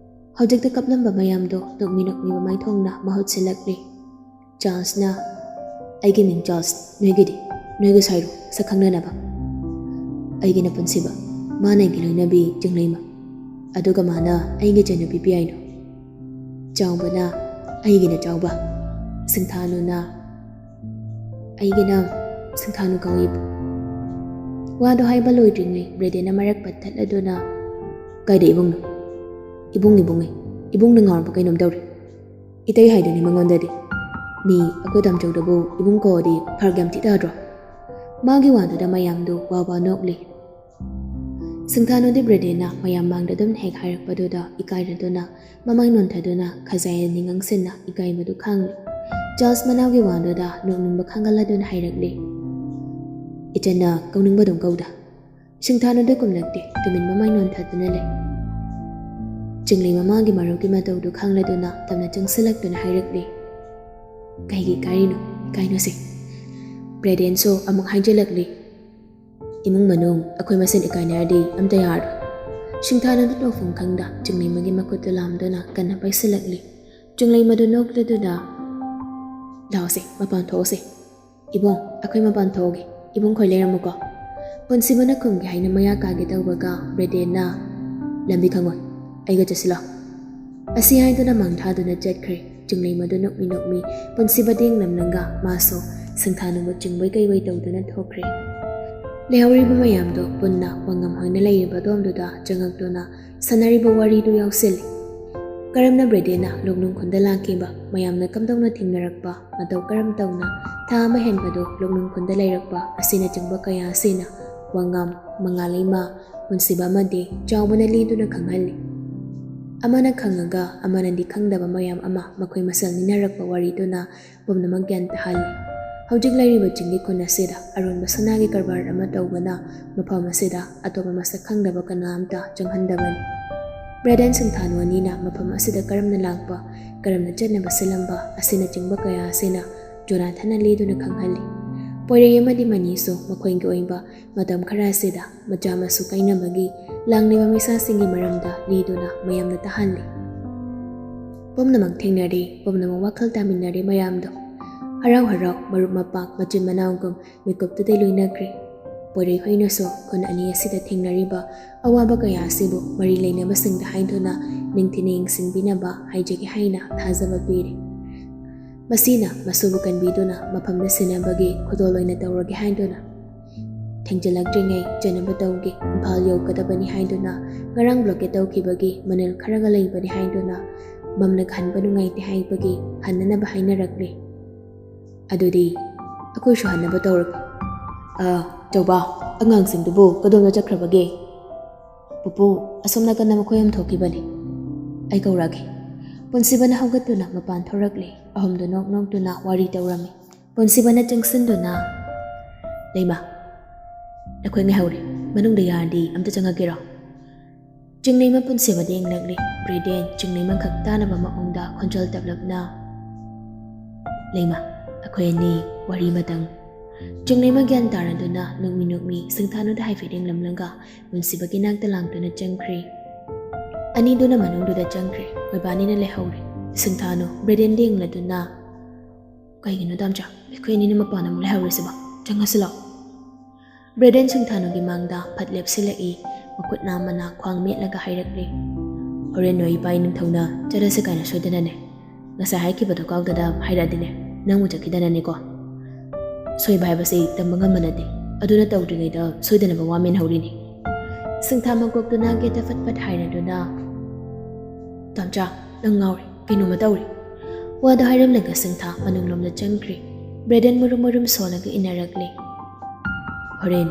ꯍꯧꯖꯤꯛꯇ ꯀꯞꯂꯝꯕ ꯃꯌꯥꯝꯗꯣ ꯅꯣꯛꯃꯤ ꯅꯣꯛꯃꯤꯕ ꯃꯥꯏꯊꯣꯡꯅ ꯃꯍꯨꯠ ꯁꯤꯜꯂꯛꯂꯤ꯫ ꯆꯥꯔꯜꯁꯅ, "ꯑꯩꯒꯤ ꯃꯤꯡ ꯆꯥꯔꯜꯁ, ꯅꯣꯏꯒꯤꯗꯤ? ꯅꯣꯏꯒꯁꯨ ꯍꯥꯏꯔꯣ, ꯁꯛ ꯈꯪꯅꯅꯕ꯫" "ꯑꯩꯒꯤꯅ ꯄꯨꯟꯁꯤꯕ, ꯃꯥꯅ ꯑꯩꯒꯤ ꯂꯣꯏꯅꯕꯤ ꯆꯤꯡꯂꯩꯃ꯫" ꯑꯗꯨꯒ ꯃꯥꯅ ꯑꯩꯒꯤ ꯏꯆꯟꯅꯨꯄꯤ ꯄꯤ ꯍꯥꯏꯅꯣ? ꯆꯥꯎꯕꯅ ꯑꯩꯒꯤꯅ ꯆꯥꯎꯕ, ꯁꯤꯡꯊꯥꯅꯨꯅ ꯑꯩꯒꯤꯅ ꯁꯤꯡꯊꯥꯅꯨ ꯀꯧꯏ꯫ ꯋꯥꯗꯣ ꯍꯥꯏꯕ ꯂꯣꯏꯗ꯭ꯔꯤꯉꯩ ꯕ꯭ꯔꯦꯗꯦꯟꯅ ꯃꯔꯛ ꯄꯠꯊꯠꯂꯗꯨꯅ, "ꯀꯥꯏꯗ ꯏꯕꯨꯡꯅꯣ? ꯏꯕꯨꯡ, ꯏꯕꯨꯡꯉꯦ, ꯏꯕꯨꯡꯅ ꯉꯥꯎꯔꯕ ꯀꯩꯅꯣꯝ ꯇꯧꯔꯦ꯫ ꯏꯇꯩ ꯍꯥꯏꯗꯨꯅꯤ ꯃꯉꯣꯟꯗꯗꯤ꯫ ꯃꯤ ꯑꯩꯈꯣꯏ ꯇꯥꯝꯆꯧꯗꯕꯨ ꯏꯕꯨꯡ ꯀꯧꯔꯗꯤ ꯐꯔꯛ ꯌꯥꯝ ꯊꯤ ꯇꯥꯗ꯭ꯔꯣ?" ꯃꯥꯒꯤ ꯋꯥꯗꯨꯗ ꯃꯌꯥꯝꯗꯨ ꯋꯥ ꯋꯥ ꯅꯣꯛꯂꯤ꯫ ꯁꯤꯡꯊꯥꯅꯨꯗꯤ ꯕ꯭ꯔꯦꯗꯦꯟꯅ ꯃꯌꯥꯝ ꯃꯥꯡꯗ ꯑꯗꯨꯝ ꯍꯦꯛ ꯍꯥꯏꯔꯛꯄꯗꯨꯗ ꯏꯀꯥꯏꯔꯗꯨꯅ ꯃꯃꯥꯏ ꯅꯣꯟꯊꯗꯨꯅ ꯈꯖꯥꯏ ꯑꯅꯤ ꯉꯥꯡꯁꯤꯟꯅ ꯏꯀꯥꯏꯕꯗꯨ ꯈꯥꯡꯂꯤ꯫ ꯆꯥꯔꯜꯁ ꯃꯅꯥꯎꯒꯤ ꯋꯥꯗꯨꯗ ꯅꯣꯛꯅꯤꯡꯕ ꯈꯥꯡꯒꯜꯂꯗꯨꯅ ꯍꯥꯏꯔꯛꯂꯤ, "ꯏꯆꯟꯅ ꯀꯧꯅꯤꯡꯕ ꯑꯗꯨꯝ ꯀꯧꯗ꯫" ꯁꯤꯡꯊꯥꯅꯨꯗꯤ ꯀꯨꯝꯂꯛꯇꯦ, ꯇꯨꯃꯤꯟ ꯃꯃꯥꯏ ꯅꯣꯟꯊꯗꯨꯅ ꯂꯩ꯫ ꯆꯤꯡꯂꯩ ꯃꯃꯥꯒꯤ ꯃꯔꯨꯞꯀꯤ ꯃꯇꯧꯗꯨ ꯈꯥꯡꯂꯗꯨꯅ ꯇꯞꯅ ꯆꯪꯁꯤꯜꯂꯛꯇꯨꯅ ꯍꯥꯏꯔꯛꯂꯤ, "ꯀꯩꯒꯤ ꯏꯀꯥꯏꯔꯤꯅꯣ? ꯏꯀꯥꯏꯅꯨꯁꯦ꯫" ꯕ꯭ꯔꯦꯗꯦꯟꯁꯨ ꯑꯃꯨꯛ ꯍꯥꯏꯖꯤꯜꯂꯛꯂꯤ, "ꯏꯃꯨꯡ ꯃꯅꯨꯡ ꯑꯩꯈꯣꯏ ꯃꯁꯦꯟ ꯏꯀꯥꯏꯅꯔꯗꯤ ꯑꯝꯇ ꯌꯥꯔꯣꯏ꯫" ꯁꯤꯡꯊꯥꯅꯨꯗꯤ ꯇꯧꯐꯝ ꯈꯪꯗ ꯆꯤꯡꯂꯩꯃꯒꯤ ꯃꯈꯨꯠꯇꯨ ꯂꯥꯝꯗꯨꯅ ꯀꯟꯅ ꯄꯥꯏꯁꯤꯜꯂꯛꯂꯤ꯫ ꯆꯤꯡꯂꯩꯃꯗꯨ ꯅꯣꯛꯂꯗꯨꯅ, "ꯂꯥꯎꯁꯦ, ꯃꯄꯥꯟ ꯊꯣꯛꯑꯁꯦ꯫ ꯏꯕꯨꯡ, ꯑꯩꯈꯣꯏ ꯃꯄꯥꯟ ꯊꯣꯛꯑꯒꯦ꯫ ꯏꯕꯨꯡ ꯈꯣꯏ ꯂꯩꯔꯝꯃꯨꯀꯣ꯫" ꯄꯨꯟꯁꯤꯕꯅ ꯈꯨꯝꯒꯦ ꯍꯥꯏꯅ ꯃꯌꯥ ꯀꯥꯒꯦ ꯇꯧꯕꯒ ꯕ꯭ꯔꯦꯗꯦꯟꯅ, "ꯂꯝꯕꯤ ꯈꯪꯉꯣꯏ, ꯑꯩꯒ ꯆꯠꯁꯤꯜꯂꯣ꯫" ꯑꯁꯤ ꯍꯥꯏꯗꯨꯅ ꯃꯥꯡ ꯊꯥꯗꯨꯅ ꯆꯠꯈ꯭ꯔꯦ꯫ ꯆꯤꯡꯂꯩꯃꯗꯨ ꯅꯣꯛꯃꯤ ꯅꯣꯛꯃꯤ ꯄꯨꯟꯁꯤꯕꯗ ꯌꯦꯡꯂꯝꯂꯒ ꯃꯥꯁꯨ ꯁꯤꯡꯊꯥꯅꯨꯕꯨ ꯆꯤꯡꯕꯣꯏ ꯀꯩꯕꯣꯏ ꯇꯧꯗꯨꯅ ꯊꯣꯛꯈ꯭ꯔꯦ꯫ ꯂꯩꯍꯧꯔꯤꯕ ꯃꯌꯥꯝꯗꯣ ꯄꯨꯟꯅ ꯋꯥꯉꯝ ꯍꯣꯏꯅ ꯂꯩꯔꯤꯕ ꯑꯗꯣꯝꯗꯨꯗ ꯆꯪꯉꯛꯇꯨꯅ ꯁꯥꯟꯅꯔꯤꯕ ꯋꯥꯔꯤꯗꯨ ꯌꯥꯎꯁꯤꯜꯂꯤ꯫ ꯀꯔꯝꯅ ꯕ꯭ꯔꯦꯗꯦꯟꯅ ꯂꯣꯛꯅꯨꯡ ꯈꯨꯟꯗ ꯂꯥꯛꯈꯤꯕ, ꯃꯌꯥꯝꯅ ꯀꯝꯗꯧꯅ ꯊꯦꯡꯅꯔꯛꯄ, ꯃꯇꯧ ꯀꯔꯝ ꯇꯧꯅ ꯊꯥ ꯑꯃ ꯍꯦꯟꯕꯗꯨ ꯂꯣꯛꯅꯨꯡ ꯈꯨꯟꯗ ꯂꯩꯔꯛꯄ ꯑꯁꯤꯅꯆꯤꯡꯕ ꯀꯌꯥ ꯑꯁꯤꯅ ꯋꯥꯉꯝ, ꯃꯉꯥꯜꯂꯩꯃ, ꯄꯨꯟꯁꯤꯕ ꯑꯃꯗꯤ ꯆꯥꯎꯕꯅ ꯂꯤꯗꯨꯅ ꯈꯪꯍꯜꯂꯤ꯫ ꯑꯃꯅ ꯈꯪꯉꯒ ꯑꯃꯅꯗꯤ ꯈꯪꯗꯕ ꯃꯌꯥꯝ ꯑꯃ ꯃꯈꯣꯏ ꯃꯁꯦꯜ ꯅꯤꯅꯔꯛꯄ ꯋꯥꯔꯤꯗꯨꯅ ꯄꯨꯝꯅꯃꯛ ꯒ꯭ꯌꯥꯟ ꯇꯥꯍꯜꯂꯤ꯫ ꯍꯧꯖꯤꯛ ꯂꯩꯔꯤꯕ ꯆꯤꯡꯒꯤ ꯈꯨꯟ ꯑꯁꯤꯗ ꯑꯔꯣꯟꯕ ꯁꯅꯥꯒꯤ ꯀꯔꯕꯥꯔ ꯑꯃ ꯇꯧꯕꯅ ꯃꯐꯝ ꯑꯁꯤꯗ ꯑꯇꯣꯞꯄ ꯃꯁꯛ ꯈꯪꯗꯕ ꯀꯅꯥ ꯑꯝꯇ ꯆꯪꯍꯟꯗꯕꯅꯤ꯫ ꯕ꯭ꯔꯦꯗꯦꯟ ꯁꯤꯡꯊꯥꯅꯨ ꯑꯅꯤꯅ ꯃꯐꯝ ꯑꯁꯤꯗ ꯀꯔꯝꯅ ꯂꯥꯛꯄ, ꯀꯔꯝꯅ ꯆꯠꯅꯕ ꯁꯤꯜꯂꯝꯕ ꯑꯁꯤꯅꯆꯤꯡꯕ ꯀꯌꯥ ꯑꯁꯤꯅ ꯖꯣꯅꯥꯊꯟꯅ ꯂꯤꯗꯨꯅ ꯈꯪꯍꯜꯂꯤ꯫ ꯄꯣꯏꯔꯩ ꯑꯃꯗꯤ ꯃꯅꯤꯁꯨ ꯃꯈꯣꯏꯒꯤ ꯑꯣꯏꯕ ꯃꯇꯝ ꯈꯔ ꯑꯁꯤꯗ ꯃꯆꯥ ꯃꯁꯨ ꯀꯥꯏꯅꯕꯒꯤ ꯂꯥꯡꯂꯤꯕ ꯃꯩꯁꯥꯁꯤꯡꯒꯤ ꯃꯔꯝꯗ ꯂꯤꯗꯨꯅ ꯃꯌꯥꯝꯅ ꯇꯥꯍꯜꯂꯤ꯫ ꯄꯨꯝꯅꯃꯛ ꯊꯦꯡꯅꯔꯦ, ꯄꯨꯝꯅꯃꯛ ꯋꯥꯈꯜ ꯇꯥꯃꯤꯟꯅꯔꯦ ꯃꯌꯥꯝꯗꯣ꯫ ꯍꯔꯥꯎ ꯍꯔꯥꯎ ꯃꯔꯨꯞ ꯃꯄꯥꯡ ꯃꯆꯤꯟ ꯃꯅꯥꯎꯒꯨꯝ ꯃꯤꯀꯨꯞꯇꯨꯗꯩ ꯂꯣꯏꯅꯈ꯭ꯔꯦ꯫ ꯄꯣꯏꯔꯩꯈꯣꯏꯅꯁꯨ ꯈꯨꯟ ꯑꯅꯤ ꯑꯁꯤꯗ ꯊꯦꯡꯅꯔꯤꯕ ꯑꯋꯥꯕ ꯀꯌꯥ ꯑꯁꯤꯕꯨ ꯃꯔꯤ ꯂꯩꯅꯕꯁꯤꯡꯗ ꯍꯥꯏꯗꯨꯅ ꯅꯤꯡꯊꯤꯅ ꯌꯦꯡꯁꯤꯟꯕꯤꯅꯕ ꯍꯥꯏꯖꯒꯦ ꯍꯥꯏꯅ ꯊꯥꯖꯕ ꯄꯤꯔꯤ꯫ ꯃꯁꯤꯅ ꯃꯁꯨꯕꯨ ꯀꯟꯕꯤꯗꯨꯅ ꯃꯐꯝꯗ ꯁꯤꯟꯅꯕꯒꯤ ꯈꯨꯗꯣꯜ ꯑꯣꯏꯅ ꯇꯧꯔꯒꯦ ꯍꯥꯏꯗꯨꯅ ꯊꯦꯡꯖꯤꯜꯂꯛꯇ꯭ꯔꯤꯉꯩ ꯆꯠꯅꯕ ꯇꯧꯒꯦ, ꯏꯝꯐꯥꯜ ꯌꯧꯒꯗꯕꯅꯤ ꯍꯥꯏꯗꯨꯅ ꯉꯔꯥꯡ ꯕ꯭ꯂꯣꯀꯦꯠ ꯇꯧꯈꯤꯕꯒꯤ ꯃꯅꯤꯜ ꯈꯔꯒ ꯂꯩꯕꯅꯤ ꯍꯥꯏꯗꯨꯅ ꯃꯝꯂꯒ ꯍꯟꯕ ꯅꯨꯡꯉꯥꯏꯇꯦ ꯍꯥꯏꯕꯒꯤ ꯍꯟꯅꯅꯕ ꯍꯥꯏꯅꯔꯛꯂꯤ꯫ ꯑꯗꯨꯗꯤ ꯑꯩꯈꯣꯏꯁꯨ ꯍꯟꯅꯕ ꯇꯧꯔꯒꯦ꯫ ꯑ, ꯆꯧꯕ, ꯑꯉꯥꯡꯁꯤꯡꯗꯨꯕꯨ ꯀꯗꯣꯝꯗ ꯆꯠꯈ꯭ꯔꯕꯒꯦ? ꯄꯨꯄꯨ, ꯑꯁꯣꯝ ꯅꯥꯀꯟꯗ ꯃꯈꯣꯏ ꯑꯍꯨꯝ ꯊꯣꯛꯈꯤꯕꯅꯤ꯫ ꯑꯩ ꯀꯧꯔꯛꯑꯒꯦ꯫ ꯄꯨꯟꯁꯤꯕꯅ ꯍꯧꯒꯠꯇꯨꯅ ꯃꯄꯥꯟ ꯊꯣꯔꯛꯂꯦ꯫ ꯑꯍꯨꯝꯗꯨ ꯅꯣꯛ ꯅꯣꯛꯇꯨꯅ ꯋꯥꯔꯤ ꯇꯧꯔꯝꯃꯤ꯫ ꯄꯨꯟꯁꯤꯕꯅ ꯆꯪꯁꯤꯟꯗꯨꯅ, "ꯂꯩꯃ, ꯅꯈꯣꯏ ꯉꯥꯏꯍꯧꯔꯦ, ꯃꯅꯨꯡꯗ ꯌꯥꯔꯗꯤ ꯑꯝꯇ ꯆꯪꯉꯛꯀꯦꯔꯣ?" ꯆꯤꯡꯂꯩꯃ ꯄꯨꯟꯁꯤꯕꯗ ꯌꯦꯡꯂꯛꯂꯤ꯫ ꯕ꯭ꯔꯦꯗꯦꯟ ꯆꯤꯡꯂꯩꯃ ꯈꯛ ꯇꯥꯅꯕ ꯃꯑꯣꯡꯗ ꯈꯣꯟꯖꯦꯜ ꯇꯞꯂꯞꯅ, "ꯂꯩꯃ, ꯑꯩꯈꯣꯏ ꯑꯅꯤ ꯋꯥꯔꯤ ꯑꯃꯇꯪ꯫" ꯆꯤꯡꯂꯩꯃ ꯒ꯭ꯌꯥꯟ ꯇꯥꯔꯗꯨꯅ ꯅꯣꯛꯃꯤ ꯅꯣꯛꯃꯤ ꯁꯤꯡꯊꯥꯅꯨꯗ ꯍꯥꯏꯐꯦꯠ ꯌꯦꯡꯂꯝꯂꯒ ꯄꯨꯟꯁꯤꯕꯒꯤ ꯅꯥꯛꯇ ꯂꯥꯡꯗꯨꯅ ꯆꯪꯈ꯭ꯔꯦ꯫ ꯑꯅꯤꯗꯨꯅ ꯃꯅꯨꯡꯗꯨꯗ ꯆꯪꯈ꯭ꯔꯦ꯫ ꯃꯣꯏꯕꯥꯅꯤꯅ ꯂꯩꯍꯧꯔꯦ꯫ ꯁꯤꯡꯊꯥꯅꯨ ꯕ꯭ꯔꯦꯗꯦꯟꯗ ꯌꯦꯡꯂꯗꯨꯅ, "ꯀꯩꯒꯤꯅꯣ ꯗꯥꯝꯆꯥ, ꯑꯩꯈꯣꯏ ꯑꯅꯤꯅ ꯃꯄꯥꯟ ꯑꯃꯨꯛ ꯂꯩꯍꯧꯔꯤꯁꯤꯕꯣ? ꯆꯪꯉꯁꯤ ꯂꯥꯛꯑꯣ꯫" ꯕ꯭ꯔꯦꯗꯦꯟ ꯁꯤꯡꯊꯥꯅꯨꯒꯤ ꯃꯥꯡꯗ ꯐꯠ ꯂꯦꯞꯁꯤꯜꯂꯛꯏ꯫ ꯃꯈꯨꯠ ꯅꯥꯝꯃꯅ ꯈ꯭ꯋꯥꯡ ꯃꯦꯠꯂꯒ ꯍꯥꯏꯔꯛꯂꯤ, "ꯍꯣꯔꯦꯟ ꯅꯣꯏ ꯏꯄꯥ ꯏꯅꯤꯡꯊꯧꯅ ꯆꯠꯂꯁꯤ ꯀꯥꯏꯅ ꯁꯣꯏꯗꯅꯅꯦ꯫ ꯉꯁꯥꯏ ꯍꯥꯏꯈꯤꯕꯗꯣ ꯀꯥꯎꯗꯗ ꯍꯥꯏꯔꯛꯑꯗꯤꯅꯦ, ꯅꯪꯕꯨ ꯆꯠꯈꯤꯗꯅꯅꯤꯀꯣ꯫ ꯁꯣꯏꯕ ꯍꯥꯏꯕꯁꯤ ꯇꯝꯕ ꯉꯝꯕ ꯅꯠꯇꯦ꯫ ꯑꯗꯨꯅ ꯇꯧꯗ꯭ꯔꯤꯉꯩꯗ ꯁꯣꯏꯗꯅꯕ ꯋꯥ ꯃꯦꯟꯍꯧꯔꯤꯅꯤ꯫" ꯁꯤꯡꯊꯥ ꯃꯀꯣꯛꯇꯨꯅ ꯒꯦꯠꯇ ꯐꯠ ꯐꯠ ꯍꯥꯏꯔꯗꯨꯅ, "ꯇꯥꯝꯆꯥ, ꯅꯪ ꯉꯥꯎꯔꯦ, ꯀꯩꯅꯣꯝꯃ ꯇꯧꯔꯦ꯫" ꯋꯥꯗꯣ ꯍꯥꯏꯔꯝꯂꯒ ꯁꯤꯡꯊꯥ ꯃꯅꯨꯡꯂꯣꯝꯗ ꯆꯪꯈ꯭ꯔꯦ꯫ ꯕ꯭ꯔꯦꯗꯦꯟ ꯃꯔꯨꯝ ꯃꯔꯨꯝ ꯁꯣꯜꯂꯒ ꯏꯟꯅꯔꯛꯂꯦ꯫ "ꯍꯣꯔꯦꯟ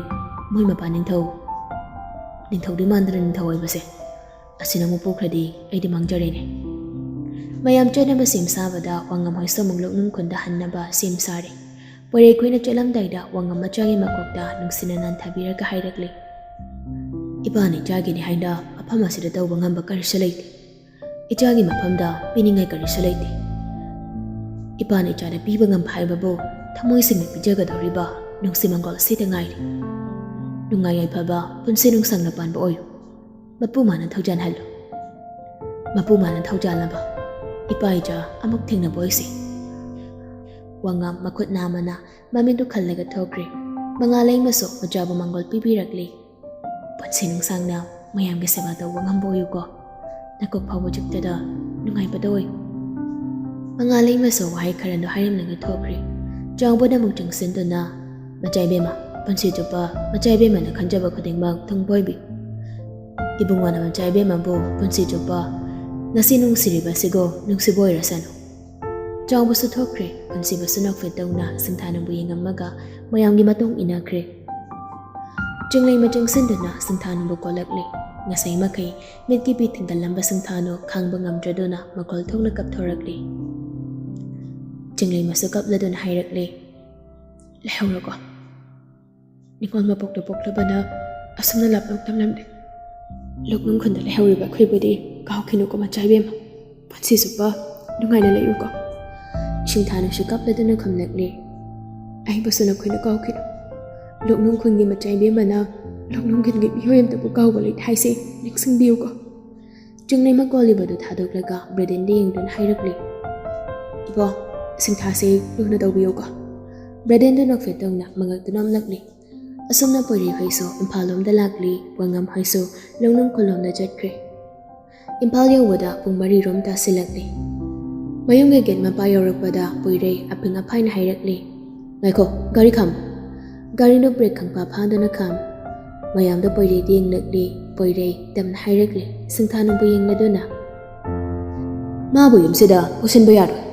ꯃꯣꯏ ꯃꯄꯥ ꯅꯤꯡꯊꯧ, ꯅꯤꯡꯊꯧꯗꯤ ꯃꯥꯟꯗꯅ ꯅꯤꯡꯊꯧ ꯑꯣꯏꯕꯁꯦ, ꯑꯁꯤꯅ ꯑꯃꯨꯛ ꯄꯨꯈ꯭ꯔꯗꯤ ꯑꯩꯗꯤ ꯃꯥꯡꯖꯔꯦꯅꯦ꯫" ꯃꯌꯥꯝ ꯆꯠꯅꯕ ꯁꯦꯝ ꯁꯥꯕꯗ ꯋꯥꯉꯝ ꯍꯣꯏꯁꯨ ꯑꯃꯨꯛ ꯂꯧꯅꯨꯡ ꯈꯨꯟꯗ ꯍꯟꯅꯕ ꯁꯦꯝ ꯁꯥꯔꯦ꯫ ꯄꯣꯏꯔꯩꯈꯣꯏꯅ ꯆꯠꯂꯝꯗꯥꯏꯗ ꯋꯥꯉꯝ ꯃꯆꯥꯒꯤ ꯃꯀꯣꯛꯇ ꯅꯨꯡꯁꯤꯅ ꯅꯥꯟꯊꯕꯤꯔꯒ ꯍꯥꯏꯔꯛꯂꯦ, "ꯏꯄꯥꯅ ꯏꯆꯥꯒꯤꯅꯤ ꯍꯥꯏꯅ ꯃꯐꯝ ꯑꯁꯤꯗ ꯇꯧꯕ ꯉꯝꯕ ꯀꯔꯤꯁꯨ ꯂꯩꯇꯦ꯫ ꯏꯆꯥꯒꯤ ꯃꯐꯝꯗ ꯄꯤꯅꯤꯡꯉꯥꯏ ꯀꯔꯤꯁꯨ ꯂꯩꯇꯦ꯫ ꯏꯄꯥꯅ ꯏꯆꯥꯗ ꯄꯤꯕ ꯉꯝꯕ ꯍꯥꯏꯕꯕꯨ ꯊꯃꯣꯏ ꯁꯦꯡꯅ ꯄꯤꯖꯒꯗꯧꯔꯤꯕ ꯅꯨꯡꯁꯤ ꯃꯪꯒꯣꯜ ꯑꯁꯤꯗ ꯉꯥꯏꯔꯦ꯫ ꯅꯨꯡꯉꯥꯏ ꯌꯥꯏꯐꯕ ꯄꯨꯟꯁꯤ ꯅꯨꯡꯁꯥꯡꯅ ꯄꯥꯟꯕ ꯑꯣꯏꯌꯨ꯫ ꯃꯄꯨ ꯃꯥꯅ ꯊꯧꯖꯥꯟꯍꯜꯂꯨ꯫ ꯃꯄꯨ ꯃꯥꯅ ꯊꯧꯖꯥꯜꯂꯕ ꯏꯄꯥ ꯏꯆꯥ ꯑꯃꯨꯛ ꯊꯦꯡꯅꯕ ꯑꯣꯏꯁꯤ꯫" ꯋꯥꯉꯝ ꯃꯈꯨꯠ ꯅꯥꯝꯃꯅ ꯃꯃꯤꯠꯇꯨ ꯈꯜꯂꯒ ꯊꯣꯛꯈ꯭ꯔꯦ꯫ ꯃꯉꯥꯂꯩꯃꯁꯨ ꯃꯆꯥꯕꯨ ꯃꯪꯒꯣꯜ ꯄꯤꯕꯤꯔꯛꯂꯤ꯫ ꯄꯨꯟꯁꯤ ꯅꯨꯡꯁꯥꯡꯅ ꯃꯌꯥꯝꯒꯤ ꯁꯦꯕꯥ ꯇꯧꯕ ꯉꯝꯕ ꯑꯣꯏꯌꯨꯀꯣ꯫ ꯅꯀꯣꯛ ꯐꯥꯎꯕ ꯆꯤꯛꯇꯗ ꯅꯨꯡꯉꯥꯏꯕꯗ ꯑꯣꯏ꯫ ꯃꯉꯥꯂꯩꯃꯁꯨ ꯋꯥꯍꯩ ꯈꯔꯗꯣ ꯍꯥꯏꯔꯝꯂꯒ ꯊꯣꯛꯈ꯭ꯔꯦ꯫ ꯆꯥꯎꯕꯅ ꯑꯃꯨꯛ ꯆꯪꯁꯤꯟꯗꯨꯅ, "ꯃꯆꯥ ꯏꯕꯦꯝꯃ, ꯄꯨꯟꯁꯤ ꯆꯨꯞꯄ ꯃꯆꯥ ꯏꯕꯦꯝꯃꯅ ꯈꯟꯖꯕ ꯈꯨꯗꯤꯡꯃꯛ ꯊꯨꯡꯕ ꯑꯣꯏꯕꯤ꯫ ꯏꯕꯨꯡꯉꯣꯅ ꯃꯆꯥ ꯏꯕꯦꯝꯃꯕꯨ ꯄꯨꯟꯁꯤ ꯆꯨꯞꯄ ꯉꯁꯤ ꯅꯨꯡꯁꯤꯔꯤꯕꯁꯤꯒꯨꯝ ꯅꯨꯡꯁꯤꯕ ꯑꯣꯏꯔꯁꯅꯨ"꯫ ꯆꯥꯎꯕꯁꯨ ꯊꯣꯛꯈ꯭ꯔꯦ꯫ ꯄꯨꯟꯁꯤꯕꯁꯨ ꯅꯣꯛꯐꯦꯠ ꯇꯧꯅ ꯁꯤꯡꯊꯥꯅꯕꯨ ꯌꯦꯡꯉꯝꯃꯒ ꯃꯌꯥꯝꯒꯤ ꯃꯇꯨꯡ ꯏꯟꯅꯈ꯭ꯔꯦ꯫ ꯆꯤꯡꯂꯩꯃ ꯆꯪꯁꯤꯟꯗꯨꯅ ꯁꯤꯡꯊꯥꯅꯨꯕꯨ ꯀꯣꯜꯂꯛꯂꯦ꯫ ꯉꯁꯥꯏ ꯃꯈꯩ ꯃꯤꯠꯀꯤ ꯄꯤ ꯊꯤꯡꯒꯜꯂꯝꯕ ꯁꯤꯡꯊꯥꯅꯨ ꯈꯥꯡꯕ ꯉꯝꯗ꯭ꯔꯗꯨꯅ ꯃꯈꯣꯜ ꯊꯣꯛꯅ ꯀꯞꯊꯣꯔꯛꯂꯦ꯫ ꯆꯤꯡꯂꯩꯃꯁꯨ ꯀꯞꯂꯗꯨꯅ ꯍꯥꯏꯔꯛꯂꯦ, "ꯂꯩꯍꯧꯔꯣꯀꯣ꯫ ꯅꯤꯉꯣꯜ ꯃꯄꯣꯛꯇ ꯄꯣꯛꯂꯕꯅ ꯑꯁꯨꯝꯅ ꯂꯥꯞꯅ ꯇꯝꯂꯝꯂꯦ꯫ ꯂꯣꯛꯅꯨꯡ ꯈꯨꯟꯗ ꯂꯩꯍꯧꯔꯤꯕ ꯑꯩꯈꯣꯏꯕꯨꯗꯤ ꯀꯥꯎꯈꯤꯅꯨꯀꯣ ꯃꯆꯥ ꯏꯕꯦꯝꯃ꯫ ꯄꯨꯟꯁꯤ ꯆꯨꯞꯄ ꯅꯨꯡꯉꯥꯏꯅ ꯂꯩꯌꯨꯀꯣ"꯫ ꯁꯤꯡꯊꯥꯅꯨꯁꯨ ꯀꯞꯂꯗꯨꯅ ꯈꯨꯝꯂꯛꯂꯦ, "ꯑꯩꯕꯨꯁꯨ ꯅꯈꯣꯏꯅ ꯀꯥꯎꯈꯤꯅꯨ꯫ ꯂꯣꯛꯅꯨꯡ ꯈꯨꯟꯒꯤ ꯃꯆꯥ ꯏꯕꯦꯝꯃꯅ ꯂꯣꯛꯅꯨꯡ ꯈꯨꯟꯒꯤ ꯃꯤꯑꯣꯏ ꯑꯝꯇꯕꯨ ꯀꯥꯎꯕ ꯂꯩꯇꯦ ꯍꯥꯏꯁꯦ ꯅꯤꯡꯁꯤꯡꯕꯤꯌꯨꯀꯣ"꯫ ꯆꯤꯡꯂꯩꯃ ꯀꯣꯜꯂꯤꯕꯗꯨ ꯊꯥꯗꯣꯛꯂꯒ ꯕ꯭ꯔꯦꯗꯦꯟꯗ ꯌꯦꯡꯗꯨꯅ ꯍꯥꯏꯔꯛꯂꯤ, "ꯏꯕꯣ, ꯁꯤꯡꯊꯥꯁꯦ ꯂꯨꯅ ꯇꯧꯕꯤꯌꯨꯀꯣ"꯫ ꯕ꯭ꯔꯦꯗꯦꯟꯗꯨ ꯅꯣꯛꯐꯦꯠ ꯇꯧꯅ ꯃꯉꯛꯇꯨ ꯅꯣꯝꯂꯛꯂꯤ꯫ ꯑꯁꯨꯝꯅ ꯄꯣꯏꯔꯩ ꯍꯣꯏꯁꯨ ꯏꯝꯐꯥꯜ ꯂꯣꯝꯗ ꯂꯥꯛꯂꯤ, ꯋꯥꯉꯝ ꯍꯣꯏꯁꯨ ꯂꯣꯛꯅꯨꯡ ꯈꯨꯜꯂꯣꯝꯗ ꯆꯠꯈ꯭ꯔꯦ꯫ ꯏꯝꯐꯥꯜ ꯌꯧꯕꯗ ꯄꯨꯡ ꯃꯔꯤ ꯔꯣꯝ ꯇꯥꯁꯤꯜꯂꯛꯂꯦ꯫ ꯃꯌꯨꯝꯒꯤ ꯒꯦꯠ ꯃꯄꯥ ꯌꯧꯔꯛꯄꯗ ꯄꯣꯏꯔꯩ ꯑꯄꯤꯡ ꯑꯐꯥꯏꯅ ꯍꯥꯏꯔꯛꯂꯦ, "ꯉꯥꯏꯈꯣ, ꯒꯥꯔꯤ ꯈꯥꯝꯃꯨ"꯫ ꯒꯥꯔꯤꯗꯨ ꯕ꯭ꯔꯦꯛ ꯈꯪꯐꯥ ꯐꯥꯗꯨꯅ ꯈꯥꯝꯃꯤ꯫ ꯃꯌꯥꯝꯗ ꯄꯣꯏꯔꯩꯗ ꯌꯦꯡꯂꯛꯂꯦ꯫ ꯄꯣꯏꯔꯩ ꯇꯝꯅ ꯍꯥꯏꯔꯛꯂꯦ, ꯁꯤꯡꯊꯥꯅꯨꯕꯨ ꯌꯦꯡꯂꯗꯨꯅ, "ꯃꯥꯕꯨ ꯌꯨꯝꯁꯤꯗ ꯄꯨꯁꯤꯟꯕ ꯌꯥꯔꯣꯏ꯫